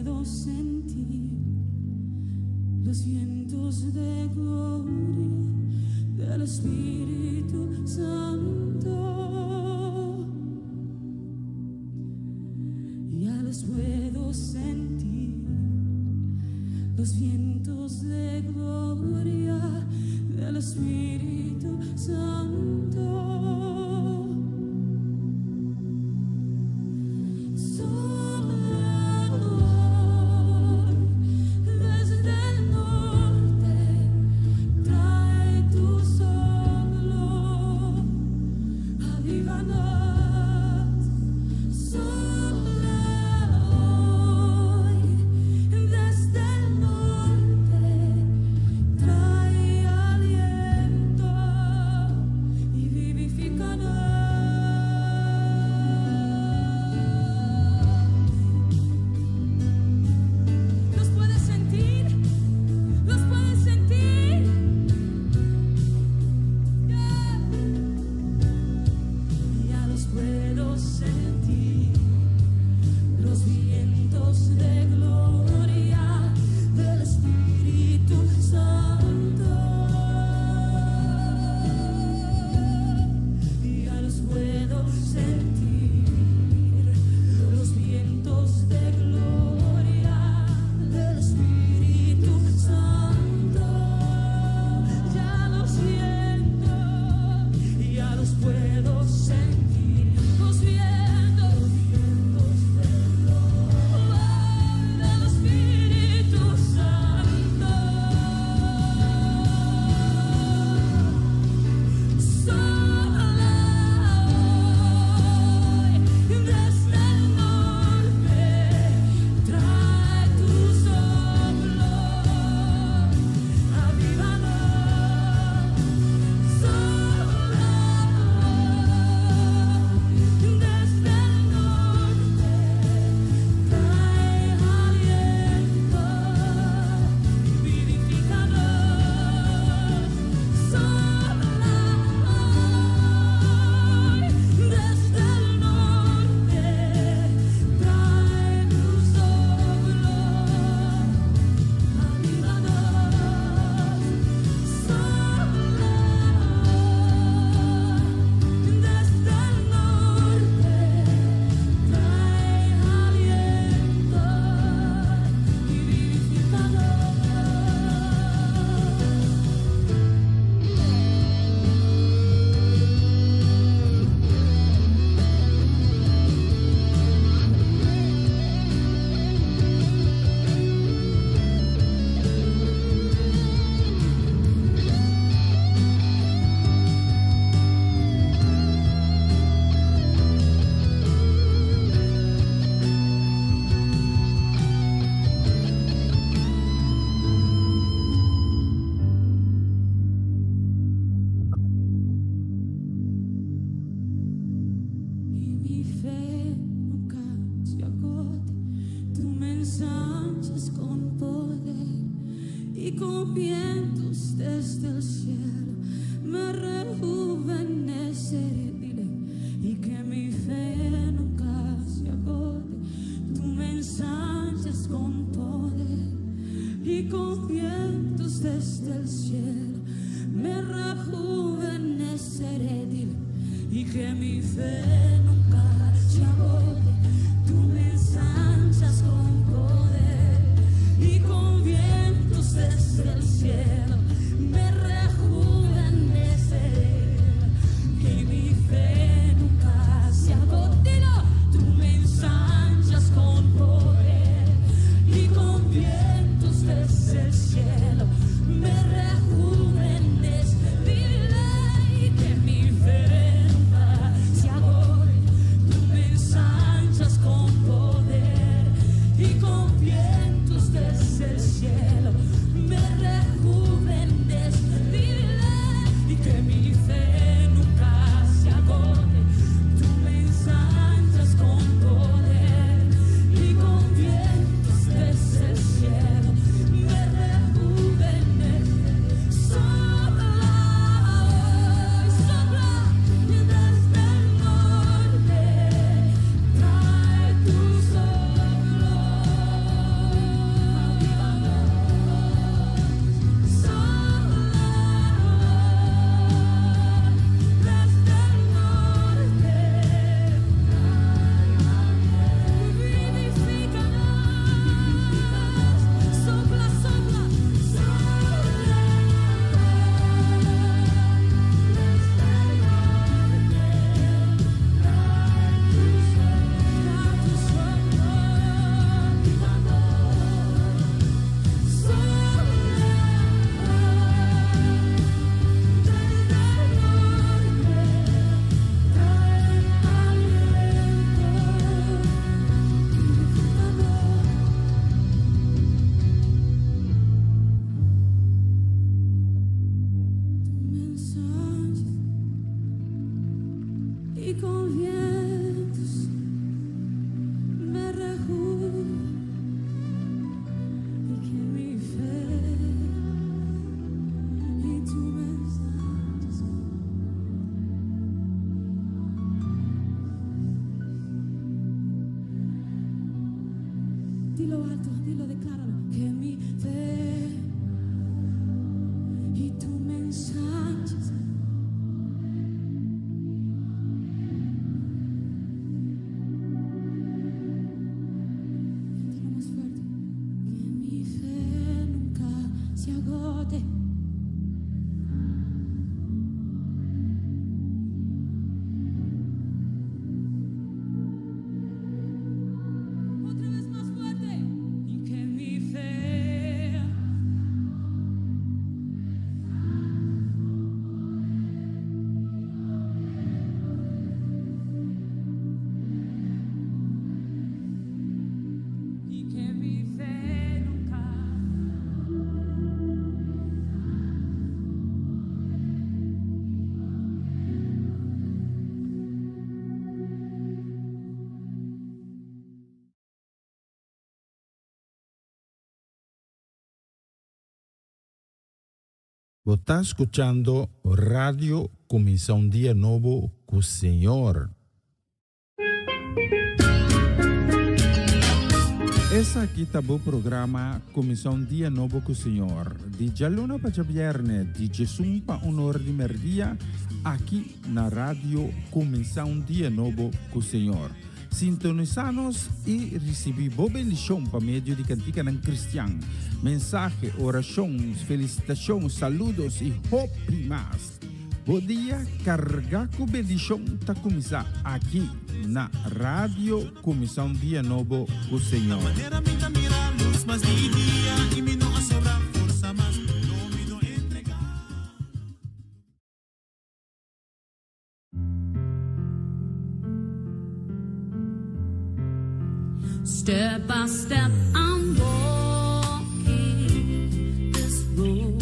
puedo sentir los vientos de gloria del Espíritu Santo. Ya los puedo sentir, los vientos de gloria del Espíritu Santo. Sopla hoy desde el norte, trae tu soplo, avívanos. Sopla hoy desde el norte, trae aliento y vivifícanos. ¿Los puedes sentir? ¿Los puedes sentir? Yeah. Ya los puedo sentir, los vientos de gloria del Espíritu Santo. Ya los puedo sentir, los vientos de gloria del Espíritu Santo. Ya los siento, ya los puedo sentir, los vientos, vientos de gloria del Espíritu Santo. Sopla hoy desde el norte, trae tu soplo, avívanos. Sopla hoy desde el norte, trae aliento y vivifícanos. Sopla hoy desde el norte, trae tu soplo, avívanos. Sopla hoy desde el norte, trae aliento y vivifícanos. Y mi fe nunca se agote, tú me ensanchas con poder y con vientos desde el cielo me rejuveneceré. Dile, y que mi fe nunca se agote, tú me ensanchas con poder y con vientos desde el cielo me rejuveneceré. Dile, y que mi fe nunca se agote, tú me ensanchas con poder y con vientos desde el cielo me rejuveneceré. Que mi fe nunca se agote, dilo, tú me ensanchas con poder y con vientos desde el cielo me rejuveneceré. Dile, y que mi fe nunca se agote, tú me ensanchas. Dilo, decláralo. Que mi fe y tú me ensanchas. Cántalo más fuerte. Que mi fe nunca se agote. Otra vez más fuerte. Y que mi fe. Y que mi fe nunca. Bo ta skuchando Radio Kuminsá un Dia Nobo ku Señor. Esaki ta bo programa Kuminsá un Dia Nobo ku Señor, di djaluna pa djabièrnè, di djesun pa un ora di mèrdia, aki na Radio Kuminsá un Dia Nobo ku Señor. Sintonisá nos i risibí bo bendishon pa medio di kantikanan kristian, mensahe, orashon, felisitashon, saludos i hopi mas. Bo dia kargá ku bendishon ta kuminsá aki na Radio Kuminsá un Dia Nobo ku Señor. Step by step I'm walking this road.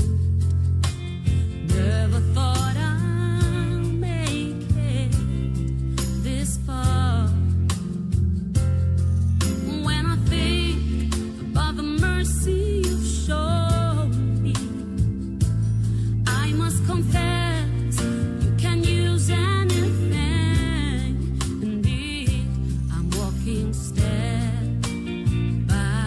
Never thought I'd make it this far. When I think about the mercy you've shown me, I must confess you can use anything. Indeed, I'm walking step by.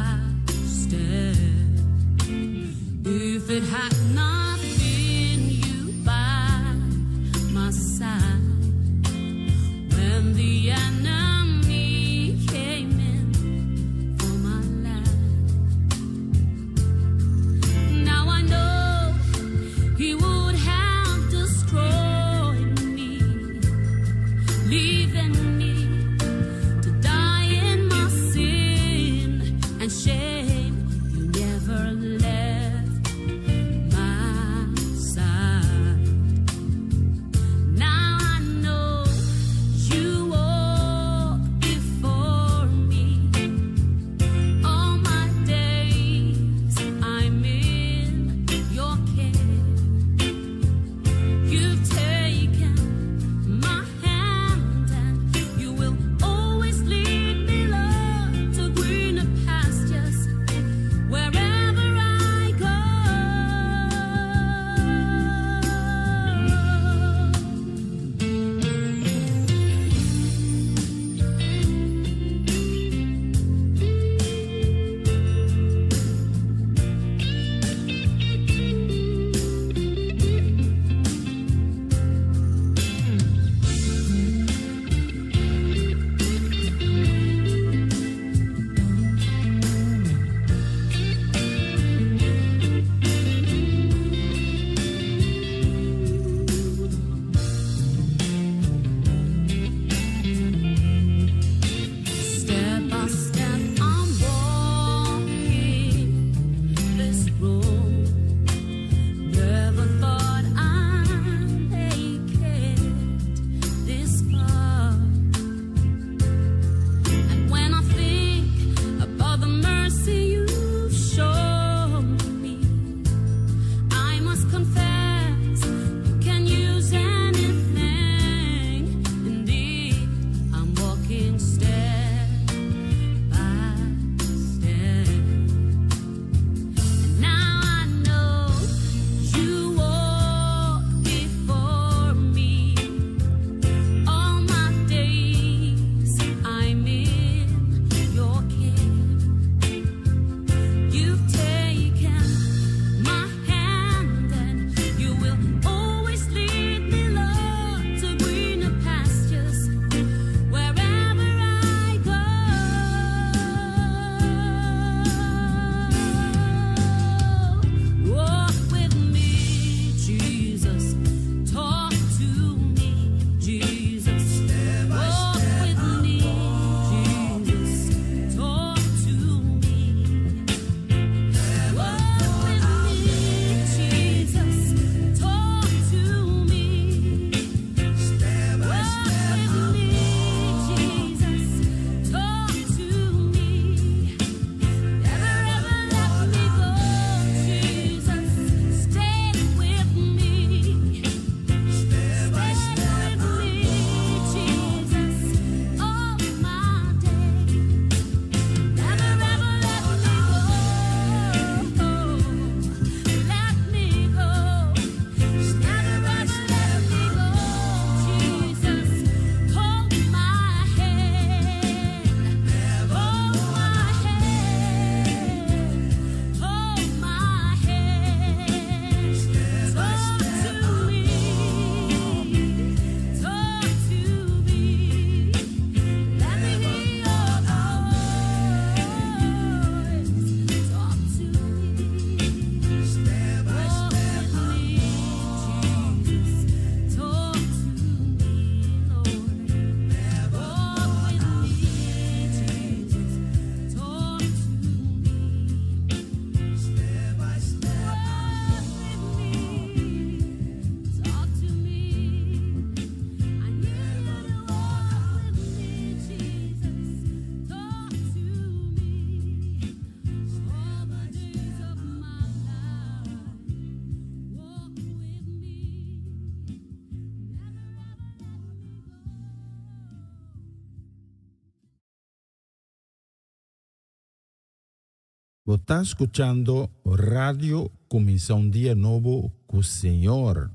Bo ta skuchando Radio Kuminsá un Dia Nobo ku Señor.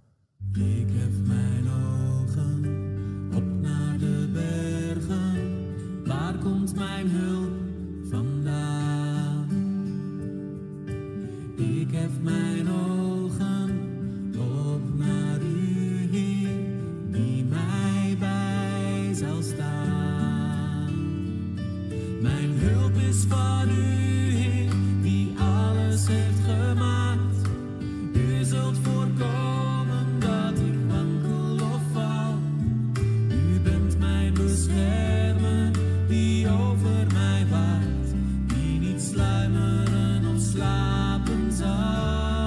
Ik hef mijn ogen op naar de bergen. Waar komt mijn hulp vandaan? Ik hef mijn ogen op naar u, Heer, die mij bij zal staan. Mijn hulp is van u, Heer, die alles heeft gemaakt. U zult voorkomen dat ik wankel of val. U bent mijn beschermer die over mij waakt, die niet sluimeren of slapen zal.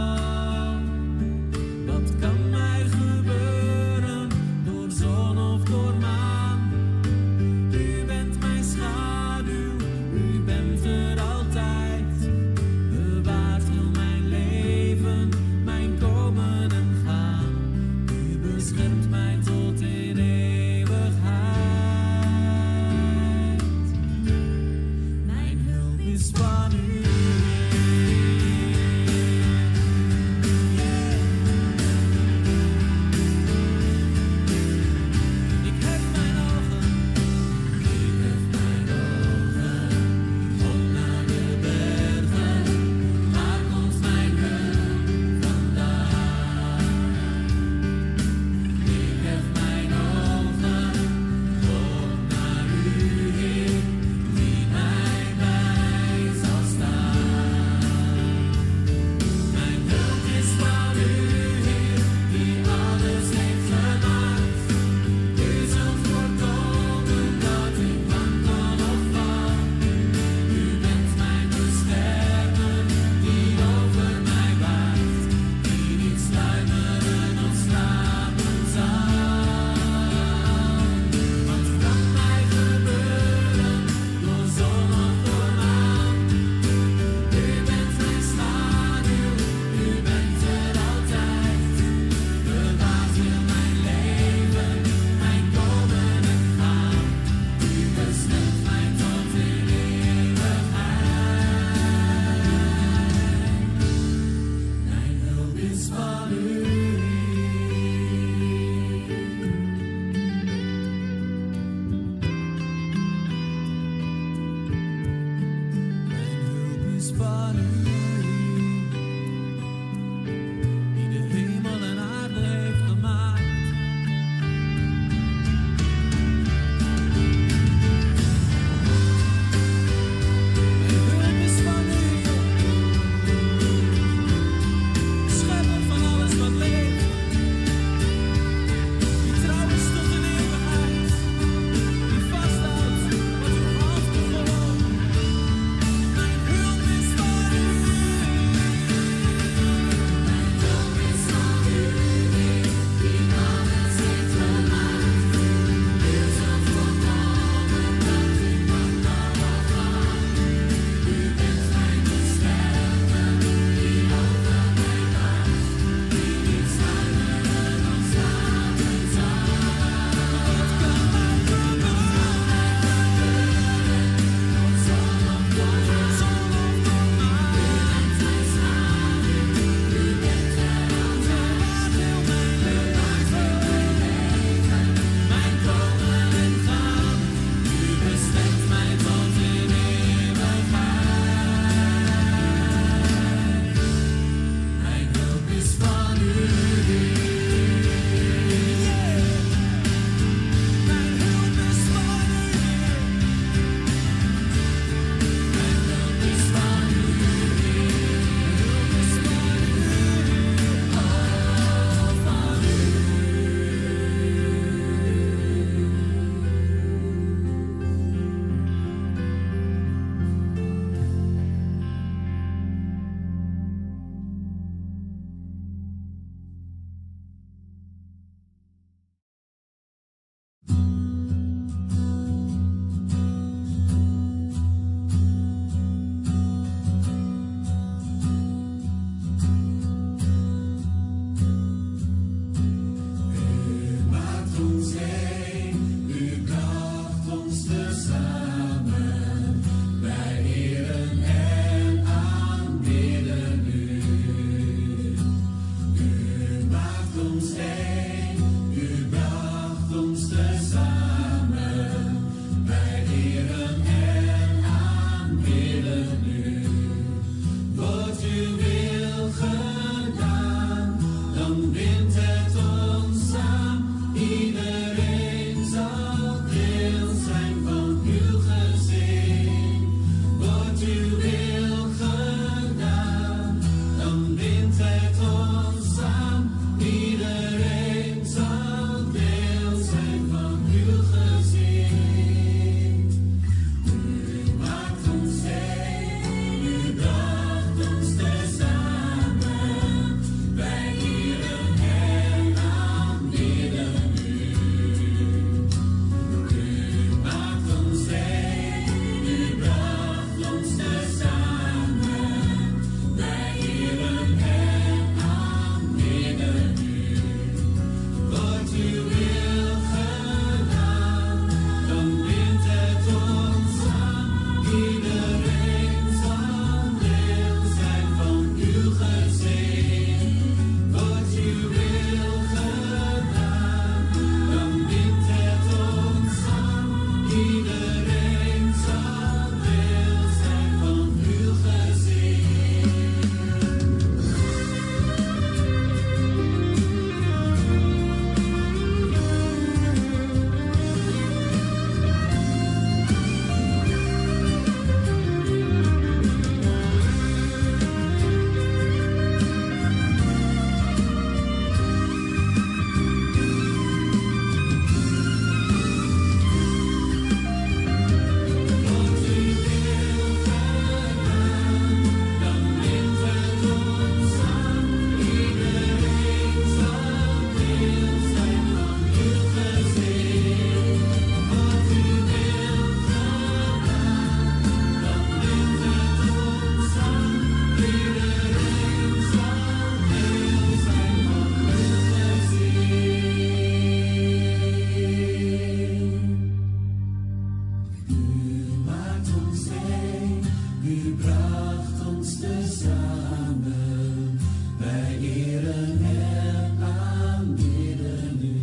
samen, wij eren en aanbidden u.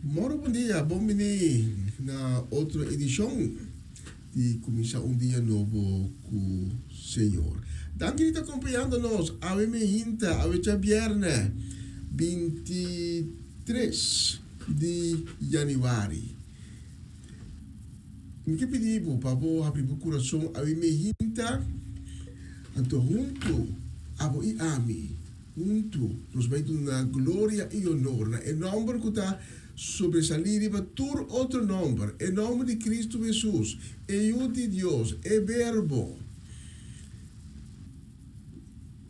Moro bon dia, bon bini na otro edishon di Kuminsá un Dia Nobo ku Señor. Danki di ta kompañando nos awe mehinta, awe djabièrnè 23 di yanüari. Mi ke pidi bo pa bo habri bo kurason awe mehinta, anto huntu abo i ami, huntu nos bai duna gloria i honor na e nòmber ku ta sobresalí riba tur otro nòmber, e nòmber di Kristu Hesus, e Yu di Dios, e Verbo,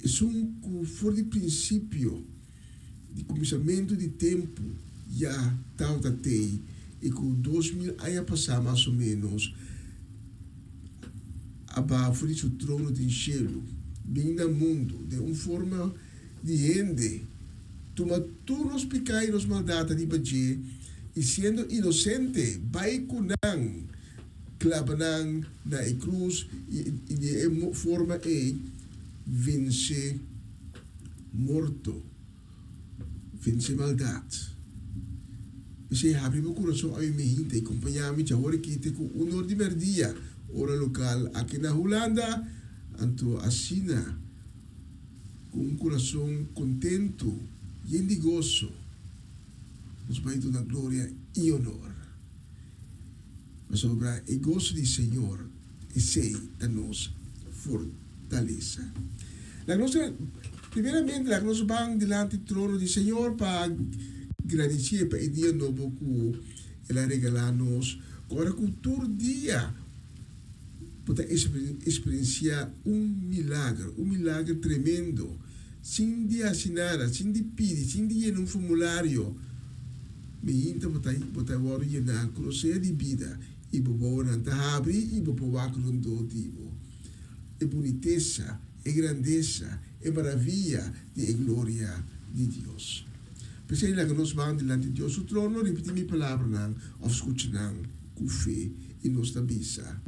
esun ku for di prinsipio di kuminsamentu di tempu ya tabata tei i ku 2000 aña pasá mas o ménos a baha for di su trono den shelu bin na mundu den un forma di hende, tuma tur nos piká i nos maldat riba dje i siendo inosente bai ku nan, klaba nan na e krus i di e forma ei vense morto, vense maldat. P'esei habri bo kurason awe mihinte i kompañá mi djawor aki te ku un or di mèrdia, ora lokal aki na Hulanda. Anto asina, ku un kurason kontentu, yen di goso, nos bai duna gloria i onor. Pasobra e goso di Señor, esei ta nos fortalesa. Laga nos, primeramente, laga nos ban dilanti trono di Señor pa gradisié pa e dia nobo ku El a regalá nos, ku ora ku tur dia bo ta eksperensiá un milager, un milager tremendo, sin di hasi nada, sin di pidi, sin di yena un formulario. Mi hinta bo ta bo ta wòrdu yená ku rosea di bida i bo bowonan ta habri i bo por wak rondó di bo. E bunitesa, e grandesa, e maravia di e gloria di Dios. P'esei laga nos ban dilanti Dios su trono, ripití mi palabranan òf skucha nan ku fe i nos ta bisa,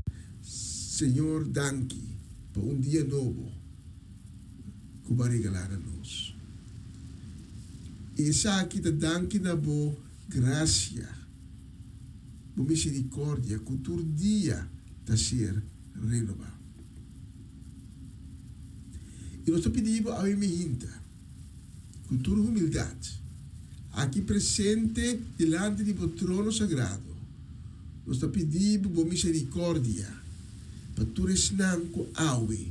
Señor danki pa un dia nobo ku bo a regalá na nos. I esaki ta danki na bo grasia, bo miserikòrdia ku tur dia ta ser renobá. I nos ta pidi bo awe mihinta, ku tur humildat, aki presente dilanti di bo trono sagrado, nos ta pidi bo bo miserikòrdia pa tur esnan ku awe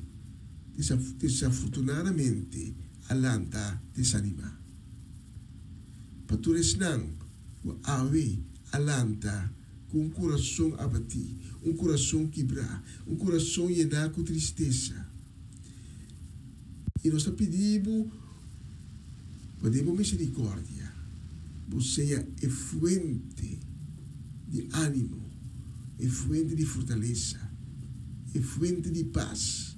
desafortunadamente a lanta desanimá. Pa tur esnan ku awe a lanta ku un kurason abatí, un kurason kibrá, un kurason yená ku tristesa. I nos ta pidi bo pa den bo miserikòrdia bo sea e fuente di ánimo, e fuente di fortalesa, e fuente di pas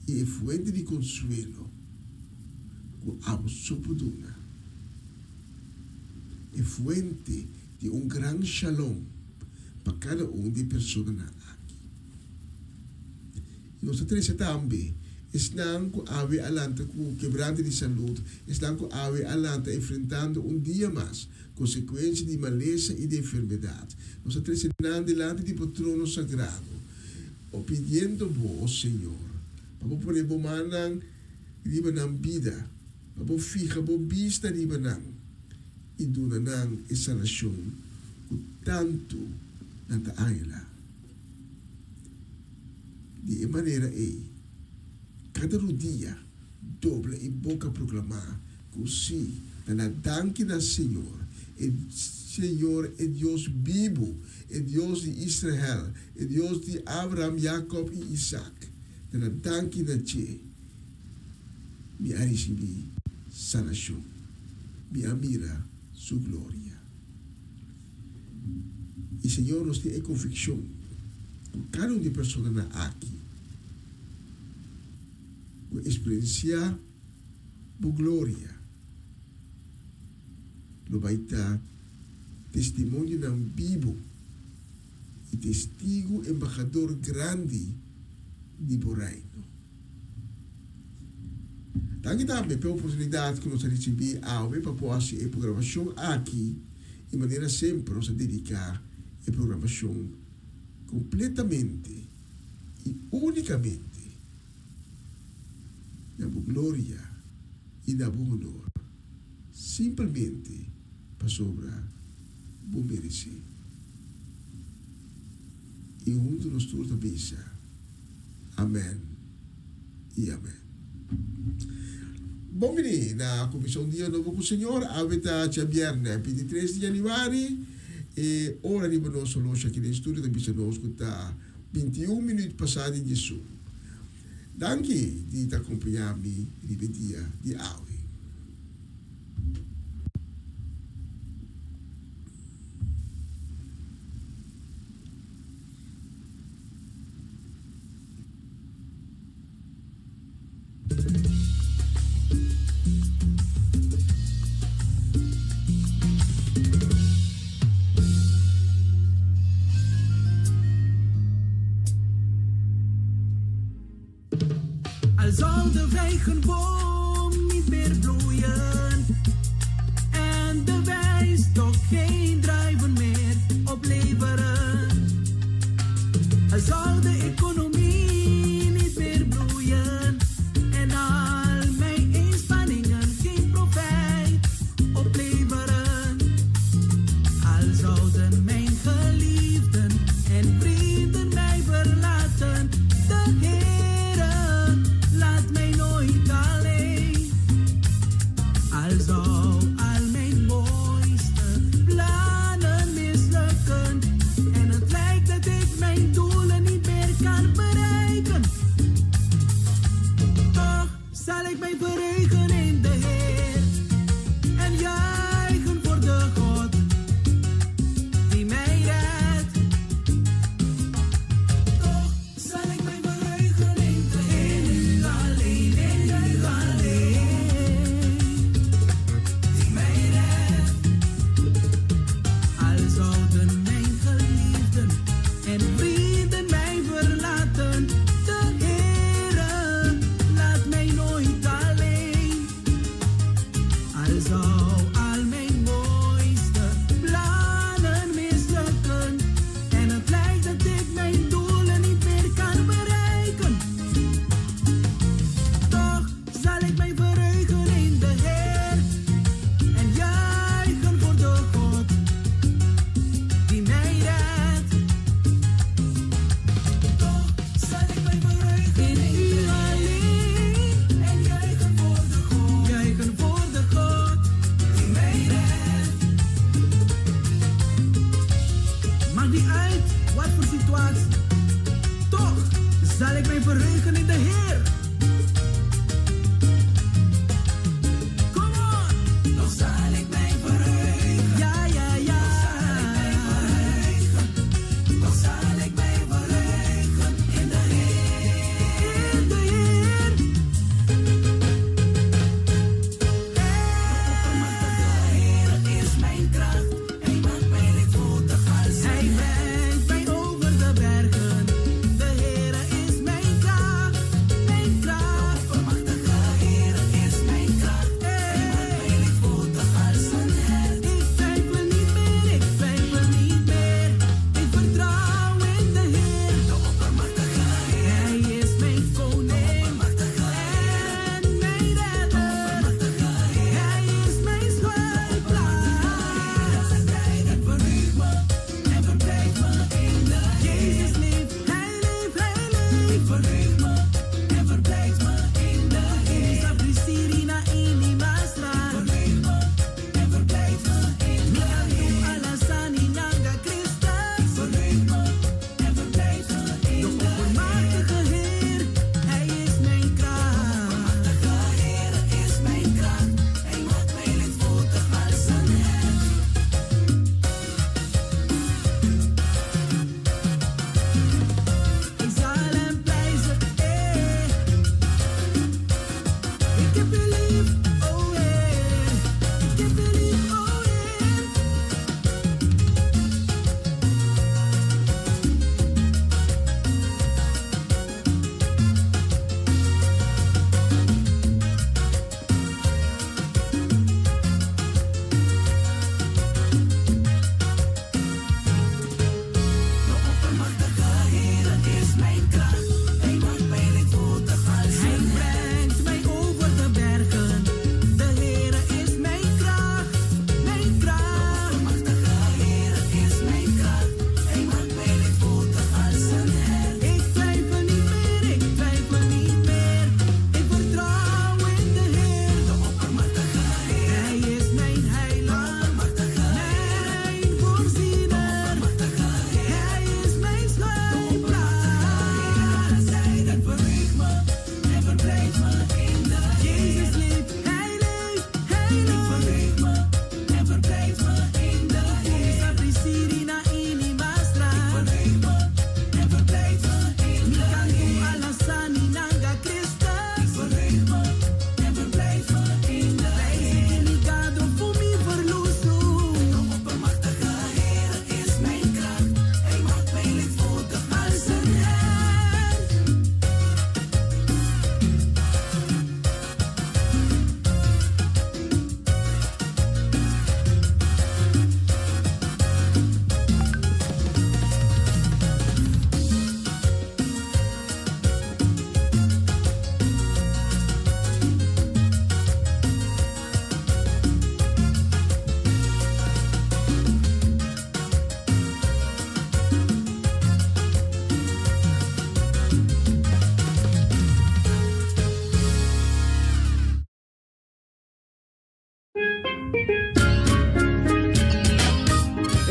i e fuente di konsuelo ku abo so por duna, e fuente di un gran shalom pa kada un di e personanan aki. I nos ta trese tambe esnan ku awe a lanta ku kebrante di salud, esnan ku awe a lanta enfrentando un dia mas konsekuensia di malesa i di enfermedat. Nos ta trese nan dilanti di bo trono sagrado, o pidiendo bo, o Señor, pa bo pone bo mannan riba nan bida, pa bo fiha bo bista riba nan i duna nan e sanashon ku tantu nan ta anhelá. Di e manera ei, kada rudia dobla i boka proklamá ku sí, ta na danki na Señor, e. Señor, e Dios bibu, e Dios di Israel, e Dios di Abraham, Jacob i Isaac. Ta na danki na dje mi a risibí sanashon. Mi a mira su gloria. I Señor, nos tin e konvikshon ku kada un di e personanan aki ku eksperensiá Bo gloria lo bai ta testimonionan bibu i testigu embahador grandi di Bo Reino. Danki tambe p'e oportunidat ku nos a risibí awe pa por hasi e programashon aki i manera semper nos a dediká e programashon kompletamente i únikamente na Bo gloria i na Bo honor, simpelmente pasobra Bo meresé. I huntu nos tur ta bisa, Amèn i amèn. Bon bini na Komishon Dia Nobo ku Señor. Awe ta djabièrnè 23 di yanüari. E ora riba nos horloshi aki den studio ta bisa nos ku ta 21 minüt pasá di diesun. Danki di ta kompañá mi riba e dia di awe. Al zou de vijgenboom niet meer bloeien en de wijnstok geen druiven meer opleveren. Al zou de economie niet meer bloeien en al mijn inspanningen geen profijt opleveren. Al zouden mijn geliefden en vrienden mij verlaten, de Heere laat mij nooit alleen. Al zou al mijn mooiste plannen mislukken en het lijkt dat ik mijn doelen niet meer kan bereiken, toch zal ik mij verheugen in de Heer en juichen voor de God die mij redt. Toch zal ik mij verheugen in de Heer, in u alleen, in u alleen, die mij redt. Al zouden mijn geliefden en vrienden mij verlaten, de Heere laat mij nooit alleen. Al zou al mijn mooiste plannen mislukken en het lijkt dat ik mijn doelen niet meer kan bereiken, toch zal ik mij verheugen in de Heer en juichen voor de God die mij redt. Toch zal ik mij verheugen in u alleen en juichen voor de God, juichen voor de God die mij redt. Maakt niet uit wat voor situatie, toch zal ik mij verheugen in de Heer. Come on! Toch zal ik mij verheugen. Ja, ja, ja. Toch zal ik mij verheugen. Toch zal ik mij verheugen in de Heer. In de Heer. De oppermachtige Heer is mijn kracht. Hij maakt mij lichtvoetig als Hij brengt mij over de bergen. De Heer is mijn kracht, mijn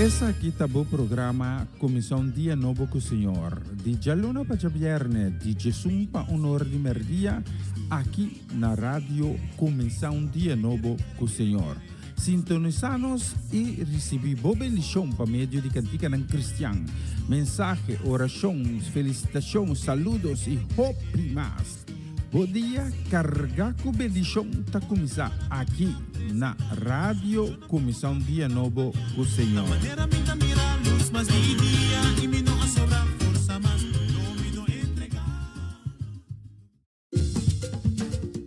Esaki ta bo programa Kuminsá un Dia Nobo ku Señor, di djaluna pa djabièrnè di djesun pa un ora di mèrdia, aki na Radio Kuminsá un Dia Nobo ku Señor. Sintonisá nos i risibí bo bendishon pa medio di kantikanan kristian, mensahe, orashon, felisitashon, saludos i hopi mas. Bo dia kargá ku bendishon ta kuminsá aki na Radio Kuminsá un Dia Nobo ku Señor.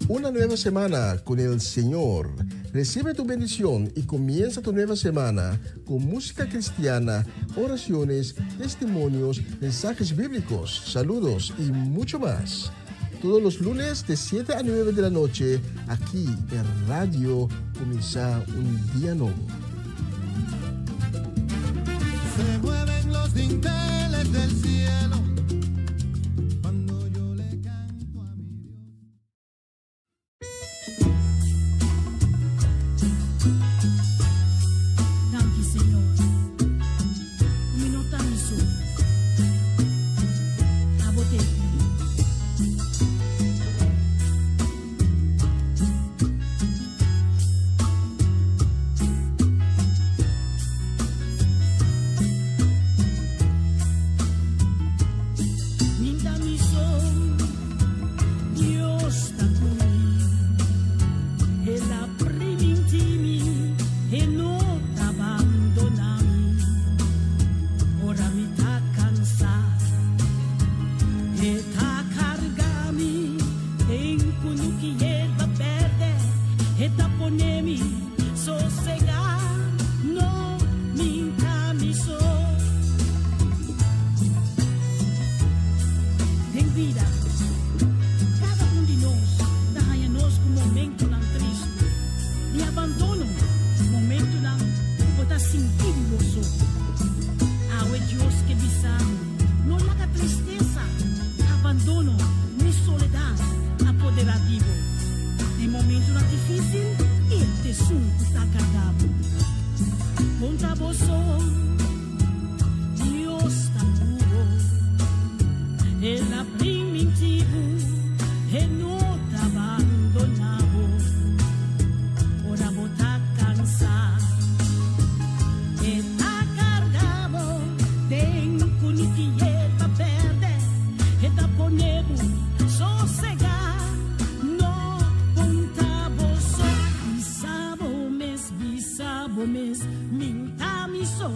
Una nueva semana con el Señor. Recibe tu bendición y comienza tu nueva semana con música cristiana, oraciones, testimonios, mensajes bíblicos, saludos y mucho más. Todos los lunes de 7 a 9 de la noche, aquí en Radio Comienza un Día Nuevo. Se mueven los dinteles del cielo cuando yo le canto a mi Dios. Danki Señor. Ku mi no ta mi so. Abo ta ku mi. Mi ta mi so. Dios ta ku mi. El a primintí mi, e no ta bandoná mi. Ora mi ta kansá, e ta karga mi. Den kunuku di yerba bèrdè, e ta pone mi sosegá. No, mi n'ta mi so. Den bida, kada un di nos ta haña nos ku momentunan tristu, di abandono, momentunan ku bo ta sinti bo so. Awe Dios ke bisa bo, no laga tristesa, abandono ni soledat apoderá di bo. Den momentunan difísil, e t'esun ku ta karga bo. Konta bo so. Dios ta ku bo. El a primintí bo, e no ta bandoná bo. Ora bo ta kansá, e ta karga bo. Den kunuku di yerba bèrdè, e ta pone bo sosegá. No konta bo so, bisa bo mes, bisa bo mes, mi n'ta mi so.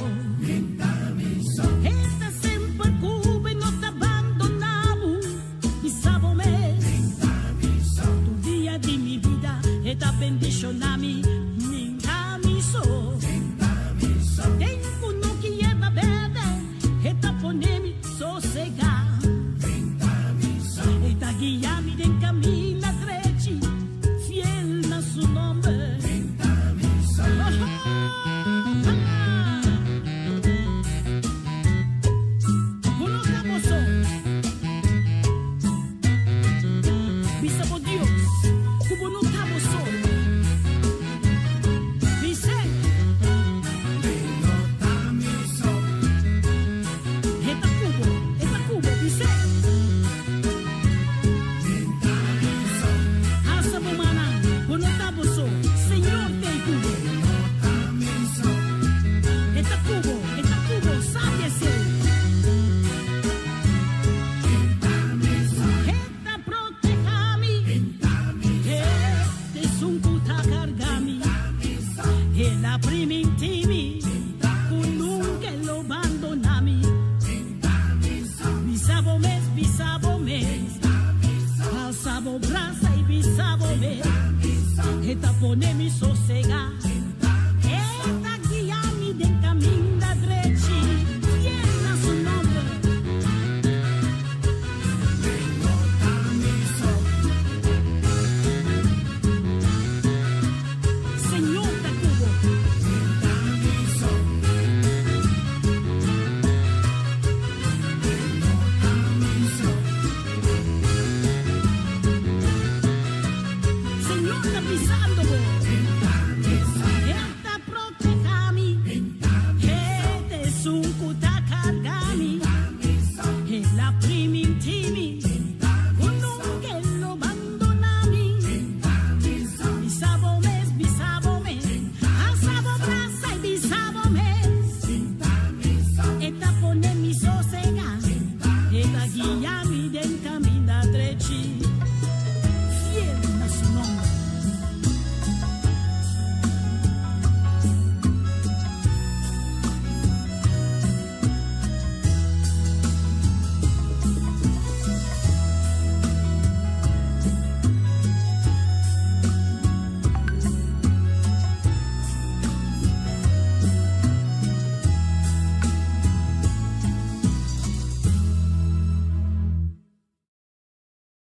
E ta semper ku bo, no ta bandoná bo, bisa bo mes. Tur dia di mi bida, e ta bendishoná mi, mi n'ta mi so. Den kunuku di yerba bèrdè, e ta pone mi sosegá. E ta guia mi den kaminda drechi, fiel na su nòmber. Oh, ah. Bo no ta bo so. Bisa bo Dios, ku bo no ta bo so. Bis'é. E ta ku bo, e ta ku bo, bis'é. Alsa bo mannan, bo no ta bo so. Señor t'ei ku bo. E ta ku bo, e ta ku bo, sabi esei. E ta protehá mi. E t'esun ku ta karga mi. El a primintí mi, ku nunka e lo bandoná mi. Bisa bo mes, bisa bo mes. Alsa bo brasa i bisa bo mes. E ta pone mi sosegá. E ta guia mi den kaminda drechi. Fiel na su nòmber. Señor ta ku bo. Señor ta bisando bo.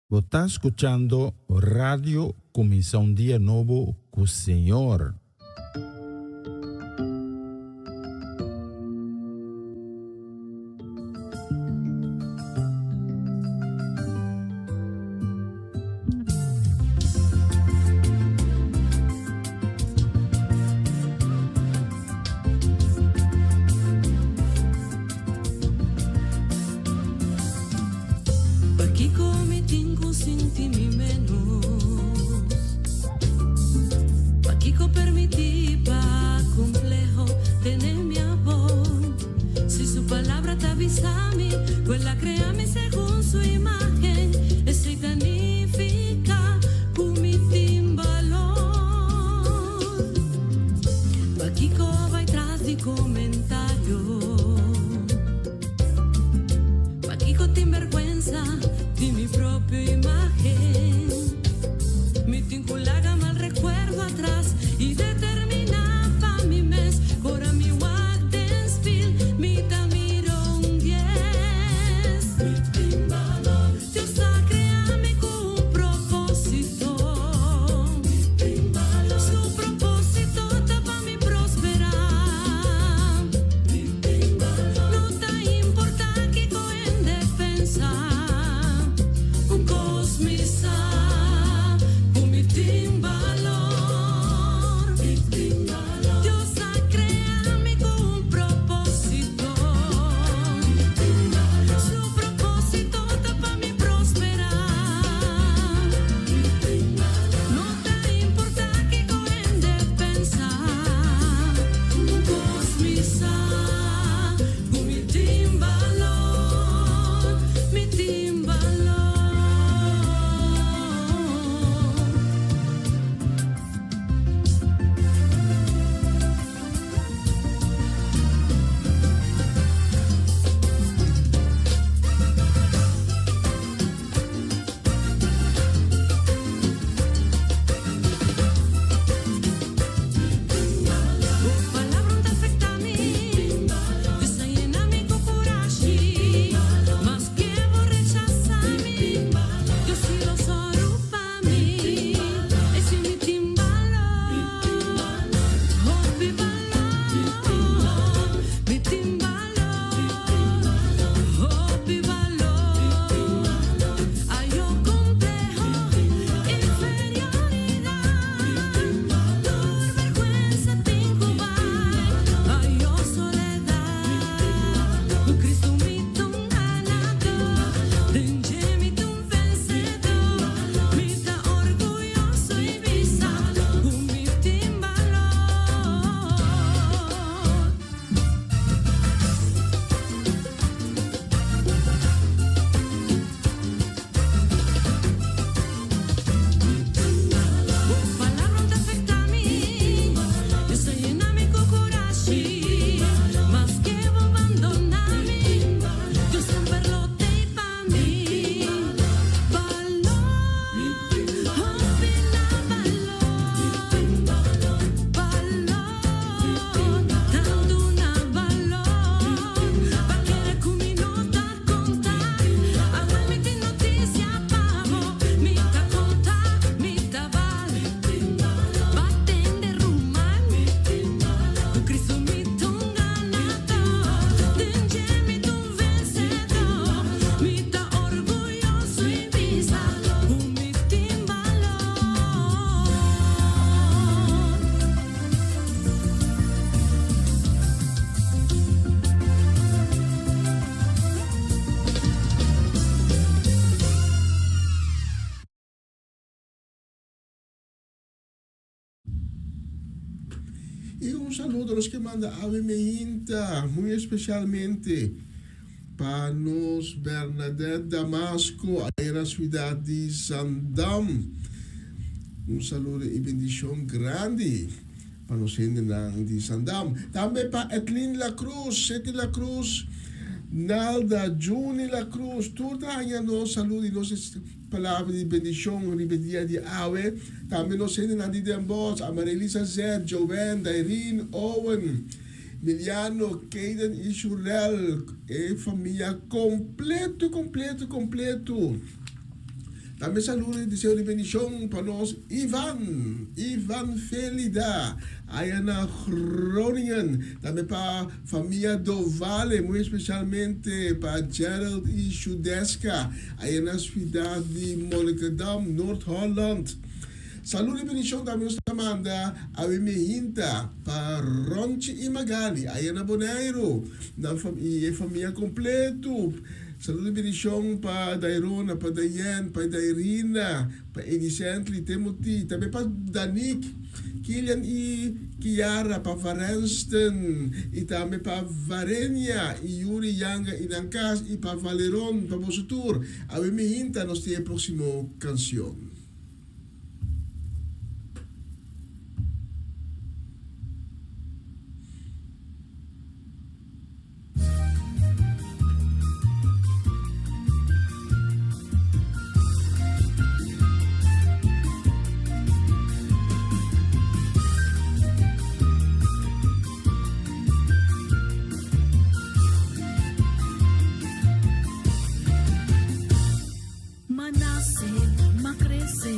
Bo ta skuchando Radio Kuminsá un Dia Nobo ku Señor. Pakiko mi tin ku sinti mi menos? Pakiko permití pa kompleho tene mi abou? Si su palabra ta bisa mi ku el a krea mi segun su imágen, esei ta nifiká ku mi tin balor. Pakiko bai tras di komentario? Pakiko tin bèrgwensa di mi propio imágen? Mi tin ku laga mal rekuerdo atras i determiná pa mi mes. Ora mi wak den spil, mi ta mira un dies. Mi tin balor. Dios a krea mi ku un propósito. Mi tin balor. Su propósito ta pa mi prosperá. Mi tin balor. No ta importá kiko hende pensa. Un kos mi sa, ku mi tin balor. Mi tin balor. Dios a krea mi ku un propósito. Mi tin balor. Su propósito ta pa mi prosperá. Mi tin balor. No ta importá kiko hende pensa. Un kos mi sa, ku mi tin balor. Mi tin balor. Bo palabra no ta afektá mi, Dios a yena mi ku kurashi. Maske bo rechasá mi, Dios sí lo sòru pa mi. Esei mi tin balor, hopi balor. Mi tin balor, hopi balor. Ayo kompleho, inferioridat, tur bèrgwensa tin ku bai. Ayo soledat, ku Kristu mi ta un ganadó, den dje mi ta un vensedó. Mi ta orguyoso i bisa ku mi tin balor. Bo palabra no ta afektá mi, Dios a yena mi ku kurashi. Maske bo bandoná mi, Dios semper lo t'ei pa mi. Balor, hopi na balor. Balor, tantu na balor. Pa kere ku mi no ta konta. Awor mi tin notisia pa bo. Mi ta konta, mi ta bal. B'a tende ruman. Ku Kristu mi ta un ganadó. Den dje mi ta un vensedó. Mi ta orguyoso i bisa ku mi tin balor. I un saludo los ke manda awe meinta, muy especialmente pa nos Bernadette Damasco aya na ciudad di Zandam. Un saludo i bendicion grandi pa nos hendenan di Zandam. Tambe pa Edlin La Cruz, Seti La Cruz, Nalda, Juni La Cruz, tur ta haña nos saludo i nos Palabra di bendishon riba e dia di awe. Tambe nos hendenan di Den Bosch, Amarelisa Zet, Joanne, Dairine, Owen, Miliano, Kayden i Shurel, e famia kompleto, kompleto, kompleto. Tambe saludo y deseo di bendicion pa nos Ivan, Ivan Felida, aya na Groningen. Tambe pa famia Dovale, muy especialmente pa Gerald y Shudeska, aya na ciudad di Monnikendam, Noord-Holland. Saludo y bendicion tambe nos ta manda awe mehinta pa Ronchi y Magali, aya na Boneiru, nan y e famia completo. Saludo y bendicion pa Dairona, pa Dayen, pa Dairina, pa Edicently, Timothy, tambe pa Danique, Kilian y Kiara, pa Varenston y tambe pa Varenia y Yuri Yanga y nan cas y pa Valeron, pa boso tur. Awe mi hinta nos tin e proximo cancion. M'a nase, m'a krese,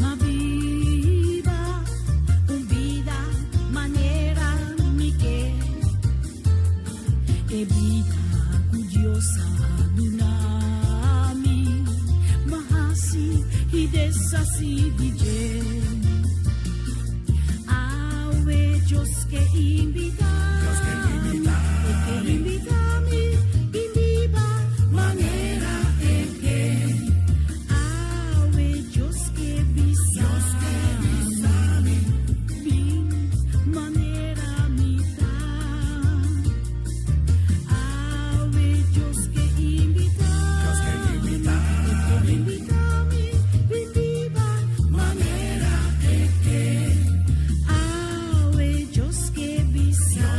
m'a biba un bida manera mi ke. E bida ku Dios a duna mi, m'a hasi i deshasi di dje. Awe Dios ke invita mi, e ke invita mi bin biba manera e ke. Awe Dios ke bisa mi, bin manera mi ta. Awe Dios ke invita mi, e ke invita mi bin biba manera e ke. Awe Dios ke bisa.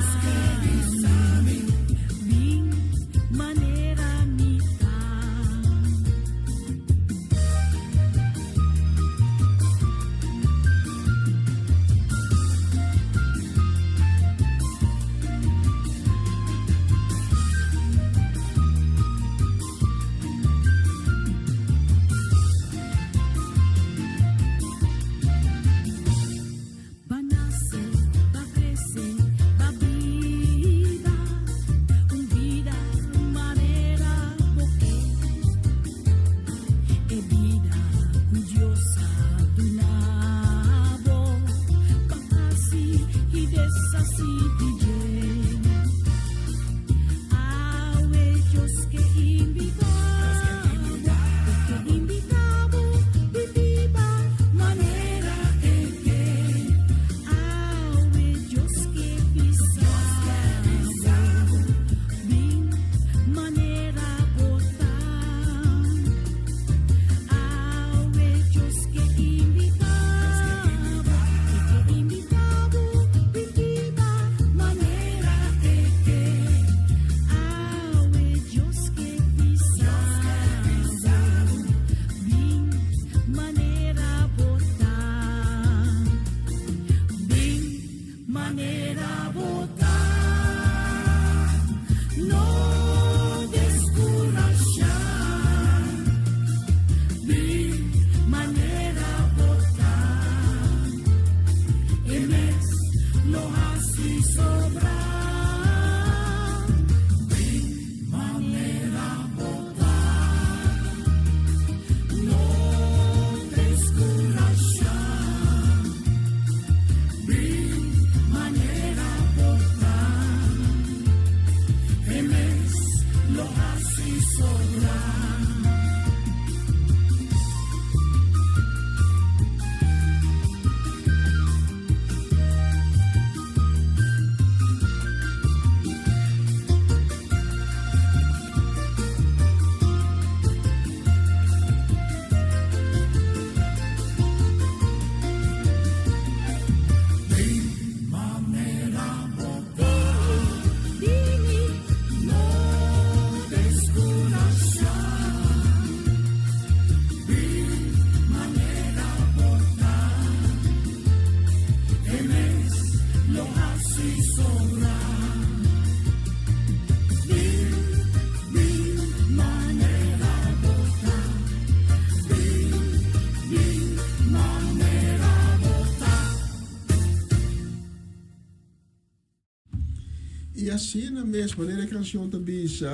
asina mes, manera e kanshon ta bisa,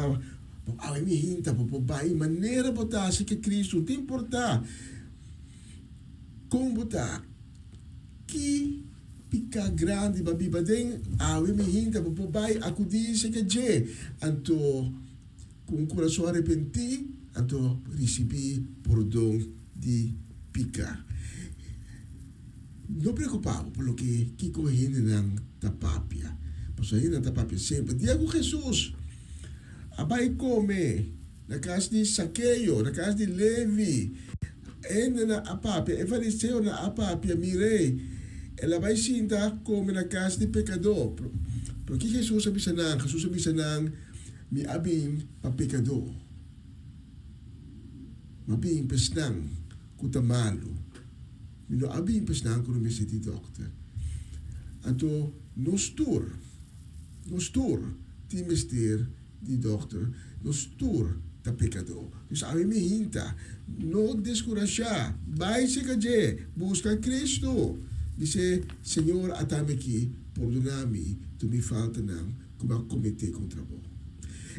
Bo awe mi hinta, bo por bai manera bo ta, así ke Cristo, no ta importá kon bo ta, ki piká grandi bo a biba den, awe mi hinta, bo por bai akudí serka dje. Anto ku un kurason arepentí, anto risibí pordon di piká. No preokupá bo pa loke kiko hendenan ta papia, pasobra hendenan ta papia semper. Dia ku Hesus a bai kome na kas di Sakeo, na kas di Levi, hendenan a papia, e fariseonan a papia, Mir'é, el a bai sinta kome na kas di pekadó. Pero ki Hesus a bisa nan? Hesus a bisa nan, Mi a bin pa pekadó. Mi a bin pa esnan ku ta malu. Mi no a bin pa esnan ku no mester di dòkter. Anto nos tur, nos tur tin mester di dòkter. Nos tur ta pekadó. Dus ami mi hinta, no deskurashá, bai serka dje, buska Kristu. Bis'é, Señor, atami aki, pordoná mi tur mi faltanan ku mi a kometé kontra bo.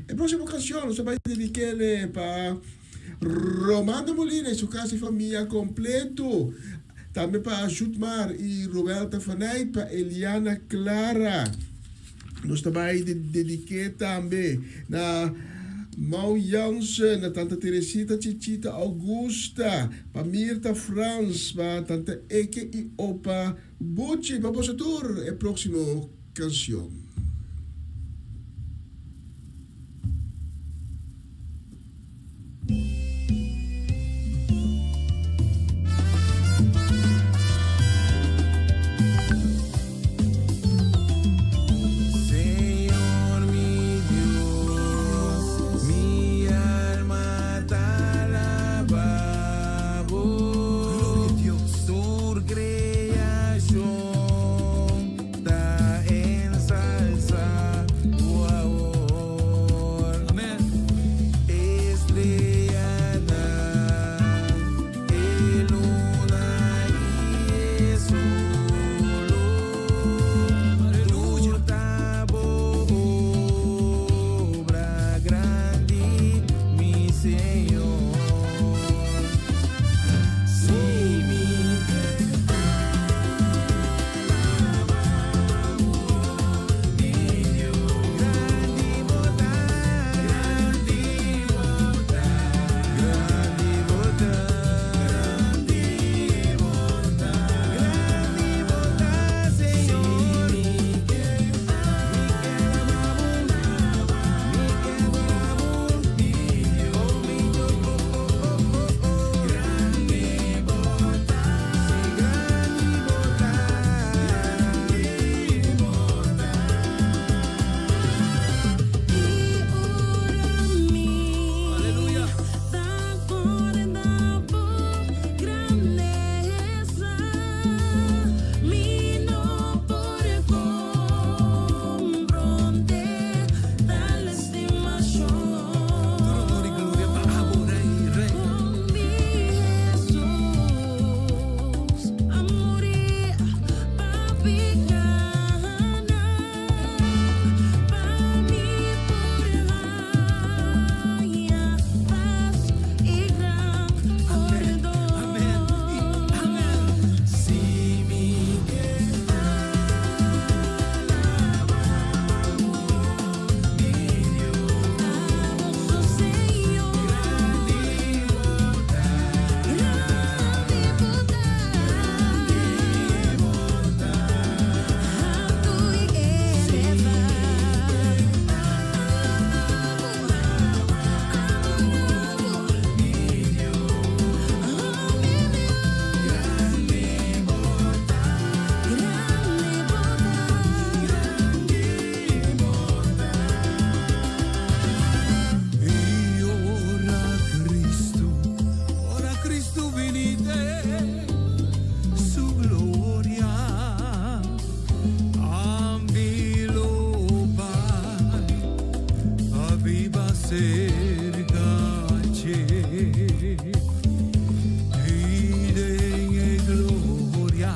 E próksimo kanshon nos ta bai dedik'é pa Romando Molina y su casa y famia completo. Tambe pa Jutmar y Roelta Fanay, pa Eliana Clara. Nos ta bay dedique tambe na Mau Jansen, na Tanta Teresita Chichita Augusta, pa Mirta Frans, pa Tanta Eke y Opa Buchi. Pa boso tur e proximo cancion. Señor mi Dios, mi alma ta alaba bo. Tur creacion ta ensalsa bo awor. Estrellanan, e luna i e solo, tur ta bo obra grandi, mi Señor. Si mi I ora Cristo, ora Cristo bini den su gloria, ami lo bai a biba cerca dje. I den e gloria,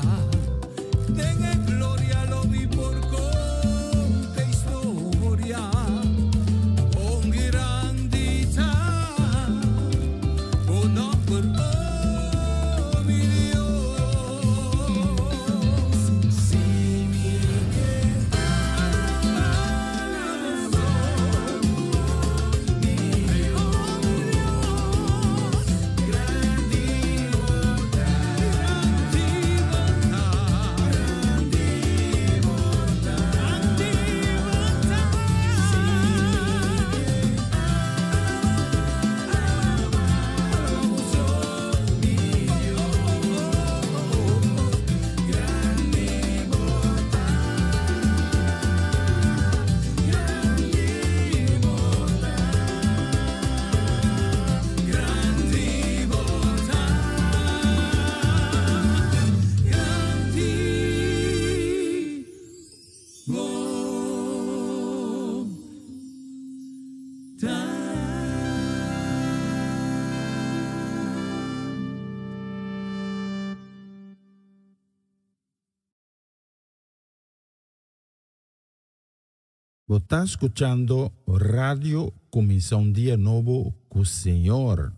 den e gloria lo mi por conta historia. Bo ta skuchando Radio Kuminsá un Dia Nobo ku Señor.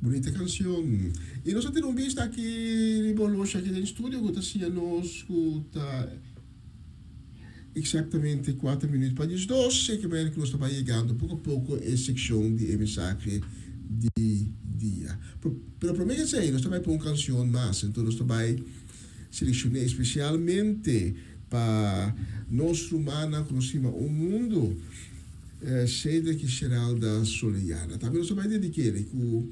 Bunita cancion. Y nos a tene un bista aki riba oloshi aki den studio cu ta siña nos cu ta exactamente cuater minuut pa diesdos. Seki manera cu nos ta bay yegando poco a poco e seccion di e mensahe di dia. Pero prome que esey nos ta bay pon un cancion mas. Enton nos ta bay seleccione especialmente pa nos rumannan cu nos stima un mundo. Cedric i Sheralda Soliana. Tambe nos ta bai dedik'é ku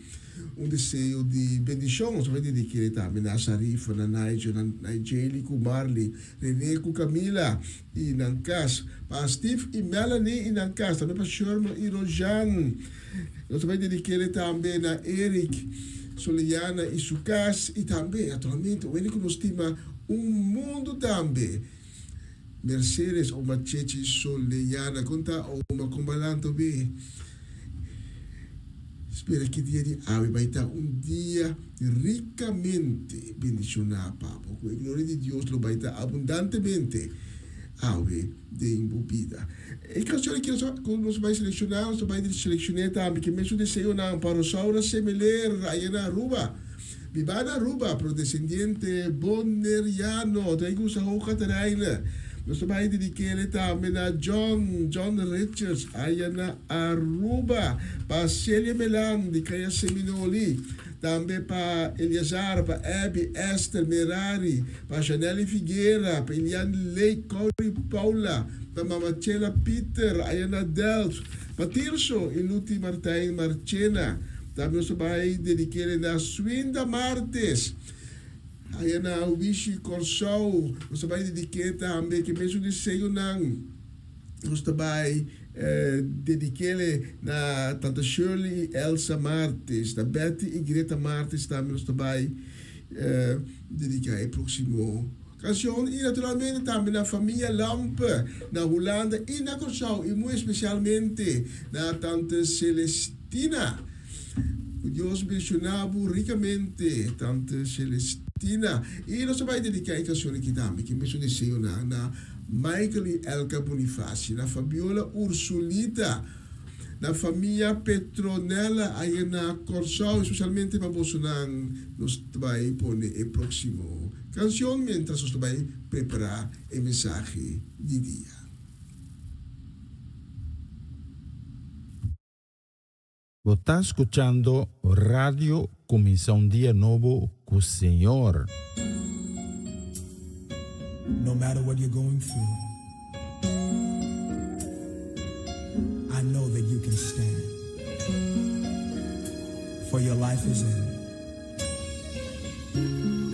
un deseo di bendishon. Nos ta bai dedik'é tambe na Sarifa, na Nigel, na Nigeli ku Marley, Rene ku Camila i nan kas, pa Steve i Melanie i nan kas, tambe pa Sherman i Rojan. Nos ta bai dedik'é tambe na Eric Soliana i su kas i tambe naturalmente un hende ku nos stima un mundu tambe. Mercedes oma Chechi Soleyana kon ta oma kon balanto be spera ki dia di awe bai ta un dia ricamente bendiciona pa bo cu e gloria di Dios lo bai ta abundantemente awe den bo bida. E cancion aki cu nos bai selecciona nos ta bai seleccione tambe ke mesun deseonan pa Rosaura Semeler aya na Aruba. Biba na Aruba, pero desendiente Boneriano, ta gusta Hoog Catharijne. Nos ta bai dedik'é tambe na John, John Richards, aya na Aruba, pa Celia Melan di Kaya Seminoli, tambe pa Eleazar, pa Abby, Esther, Merari, pa Janelly Figuera, pa Elian Lake, Corey Paula, pa Mama Chela Pieter, aya na Delft, pa Tirso y Luti Martijn Marchena. Tambe nos ta bai dedik'é na Swinda Martes, aya na Wishi Kòrsou. Nos ta bai dedik'é tambe ke mesun deseonan. Nos ta bai dedik'é na Tanta Shirley i Elsa Martes, na Betty i Greta Martes tambe nos ta bai dediká e próksimo kanshon. I naturalmente tambe na famia Lampe na Hulanda i na Kòrsou i muy espesialmente na Tante Celestina. Tina, Ku Dios bendiciona bo ricamente, Tante Celestina. Y nos ta bay dedica e cancion aki tambe, ki mesun deseonan na Michael y Elka Bonifacio, na Fabiola Ursulita, na famia Petronella aya na Corsou, especialmente pa bosonan nos ta bay pone e proximo cancion mientras nos ta bay prepara e mensahe di dia. Bo ta skuchando Radio Kuminsá un Dia Nobo ku Señor. No matter what you're going through I know that you can stand For your life is in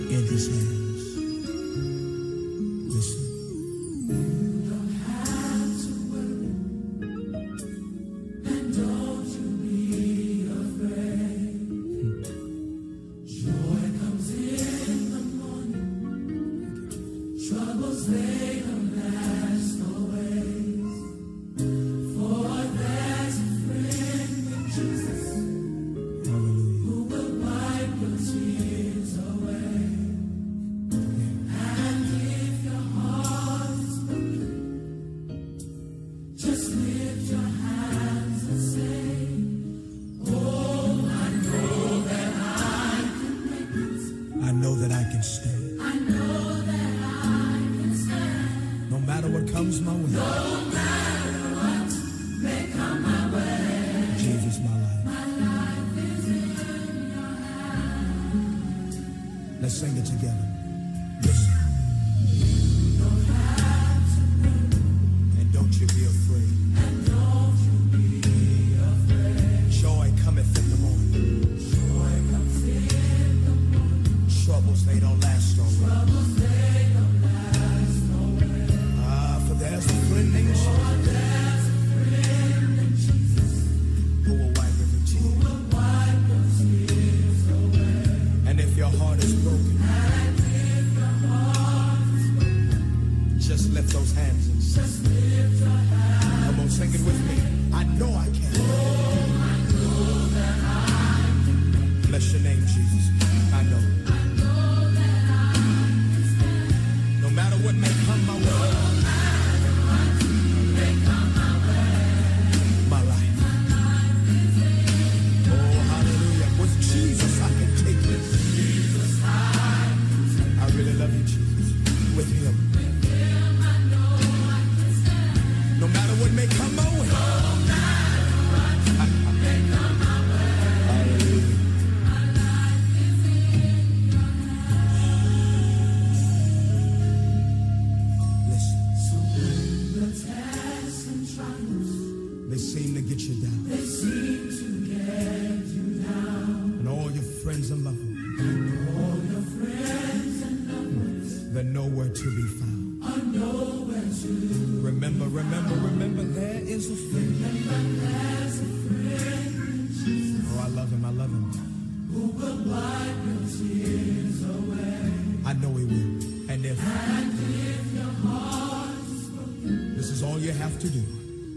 In his hands Listen You don't have to worry And don't you be afraid Joy comes in the morning Troubles they don't last always For there's a friend in Jesus Hallelujah Who will wipe your tears away And if your heart is broken Just lift your hands and say Oh, I know that I can make it I know that I can stand I know that I can stand No matter what comes my way No matter what may come my way Jesus, my life My life is in your hands Let's sing it together Listen You don't have to worry And don't you be afraid And don't you be afraid Joy cometh in the morning Joy comes in the morning Troubles, they don't last always Troubles, they don't last always Ah, for there's a friend named For Jesus there's a friend named Jesus Who will wipe every tear Who will wipe your tears away And if your heart is broken And seem to get you down. They seem to get you down. And all your friends and loved ones. And all your friends and loved ones. They're nowhere to be found. Are nowhere to Remember, remember, remember, there is a friend. Remember, there's a friend Jesus. Oh, I love him, I love him. Who will wipe your tears away. I know he will. And if, and if your heart is broken, this is all you have to do.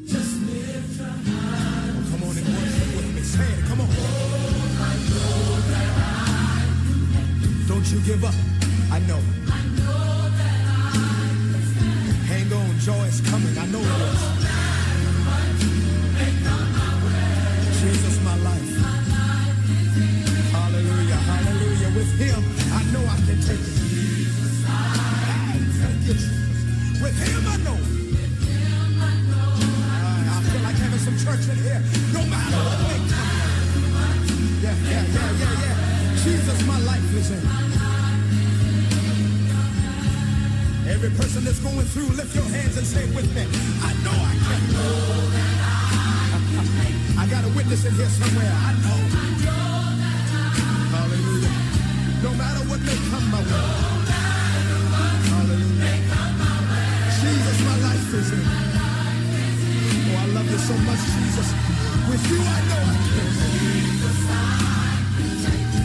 Just lift your hands. Oh, come on and worship with me. Say it, come on. Oh, I know that I can Don't you give up. I know. I know that I can stand. Hang on, joy is coming. I know it is. Jesus, my life. Hallelujah, hallelujah. With him, I know I can take it. Hey, thank you, Jesus. With him, I know. I feel like having some church in here. No matter what may come. Yeah, yeah, yeah, yeah, yeah. Jesus, my life is in. Every person that's going through, lift your hands and say with me, I know I can. I got a witness in here somewhere. I know. Hallelujah. No matter what may come my way. Hallelujah. Jesus, my life is in. Oh, I love you so much, Jesus. With you, I know I can.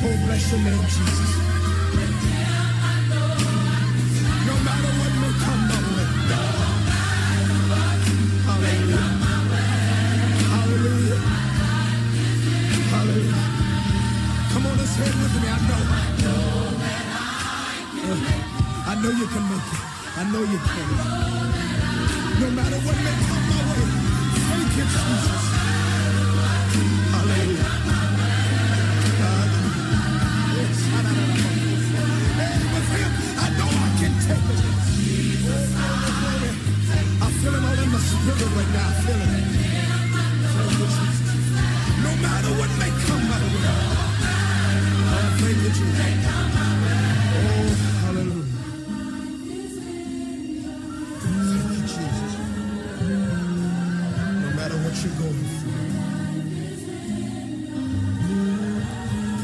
Oh, bless your name, Jesus. No matter what may come my way. Hallelujah. Hallelujah. Hallelujah. Come on and say it with me. I know. I know you can make it. I know you can. No matter what may come my way. Thank you, Jesus. Hallelujah. Yes. Hey, with him, I know I can take it. Oh, glory, glory. I feel it all in my spirit right now. I feel it. Thank you, Jesus. No matter what may come my way. Oh, thank you, Jesus. Oh, hallelujah. Thank you, Jesus. No matter what you're going through,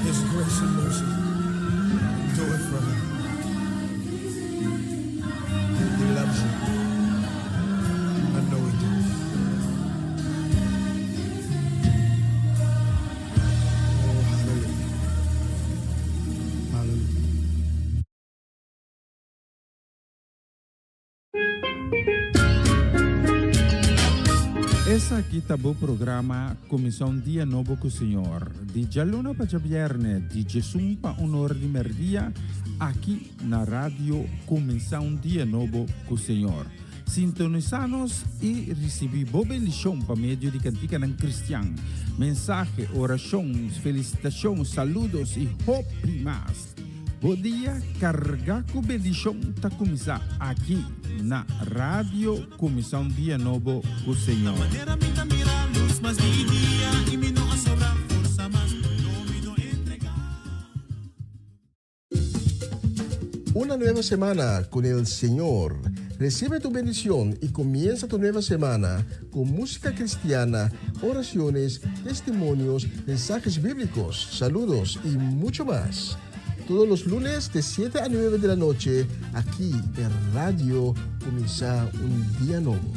His grace and mercy do it forever. He loves you. I know He does. Oh, hallelujah. Hallelujah. Esaki ta bo programa Kuminsá un Dia Nobo ku Señor, di djaluna pa djabièrnè di djesun pa un or di mèrdia, aki na Radio Kuminsá un Dia Nobo ku Señor. Sintonisá nos i risibí bo bendishon pa medio di kantikanan kristian, mensahe, orashon, felisitashon, saludos i hopi mas. Bo dia kargá ku bendishon ta kuminsá aki na Radio Kuminsá un Dia Nobo ku Señor. Una nueva semana con el Señor. Recibe tu bendición y comienza tu nueva semana con música cristiana, oraciones, testimonios, mensajes bíblicos, saludos y mucho más. Todos los lunes de 7 a 9 de la noche, aquí en Radio Comienza un Día Nuevo.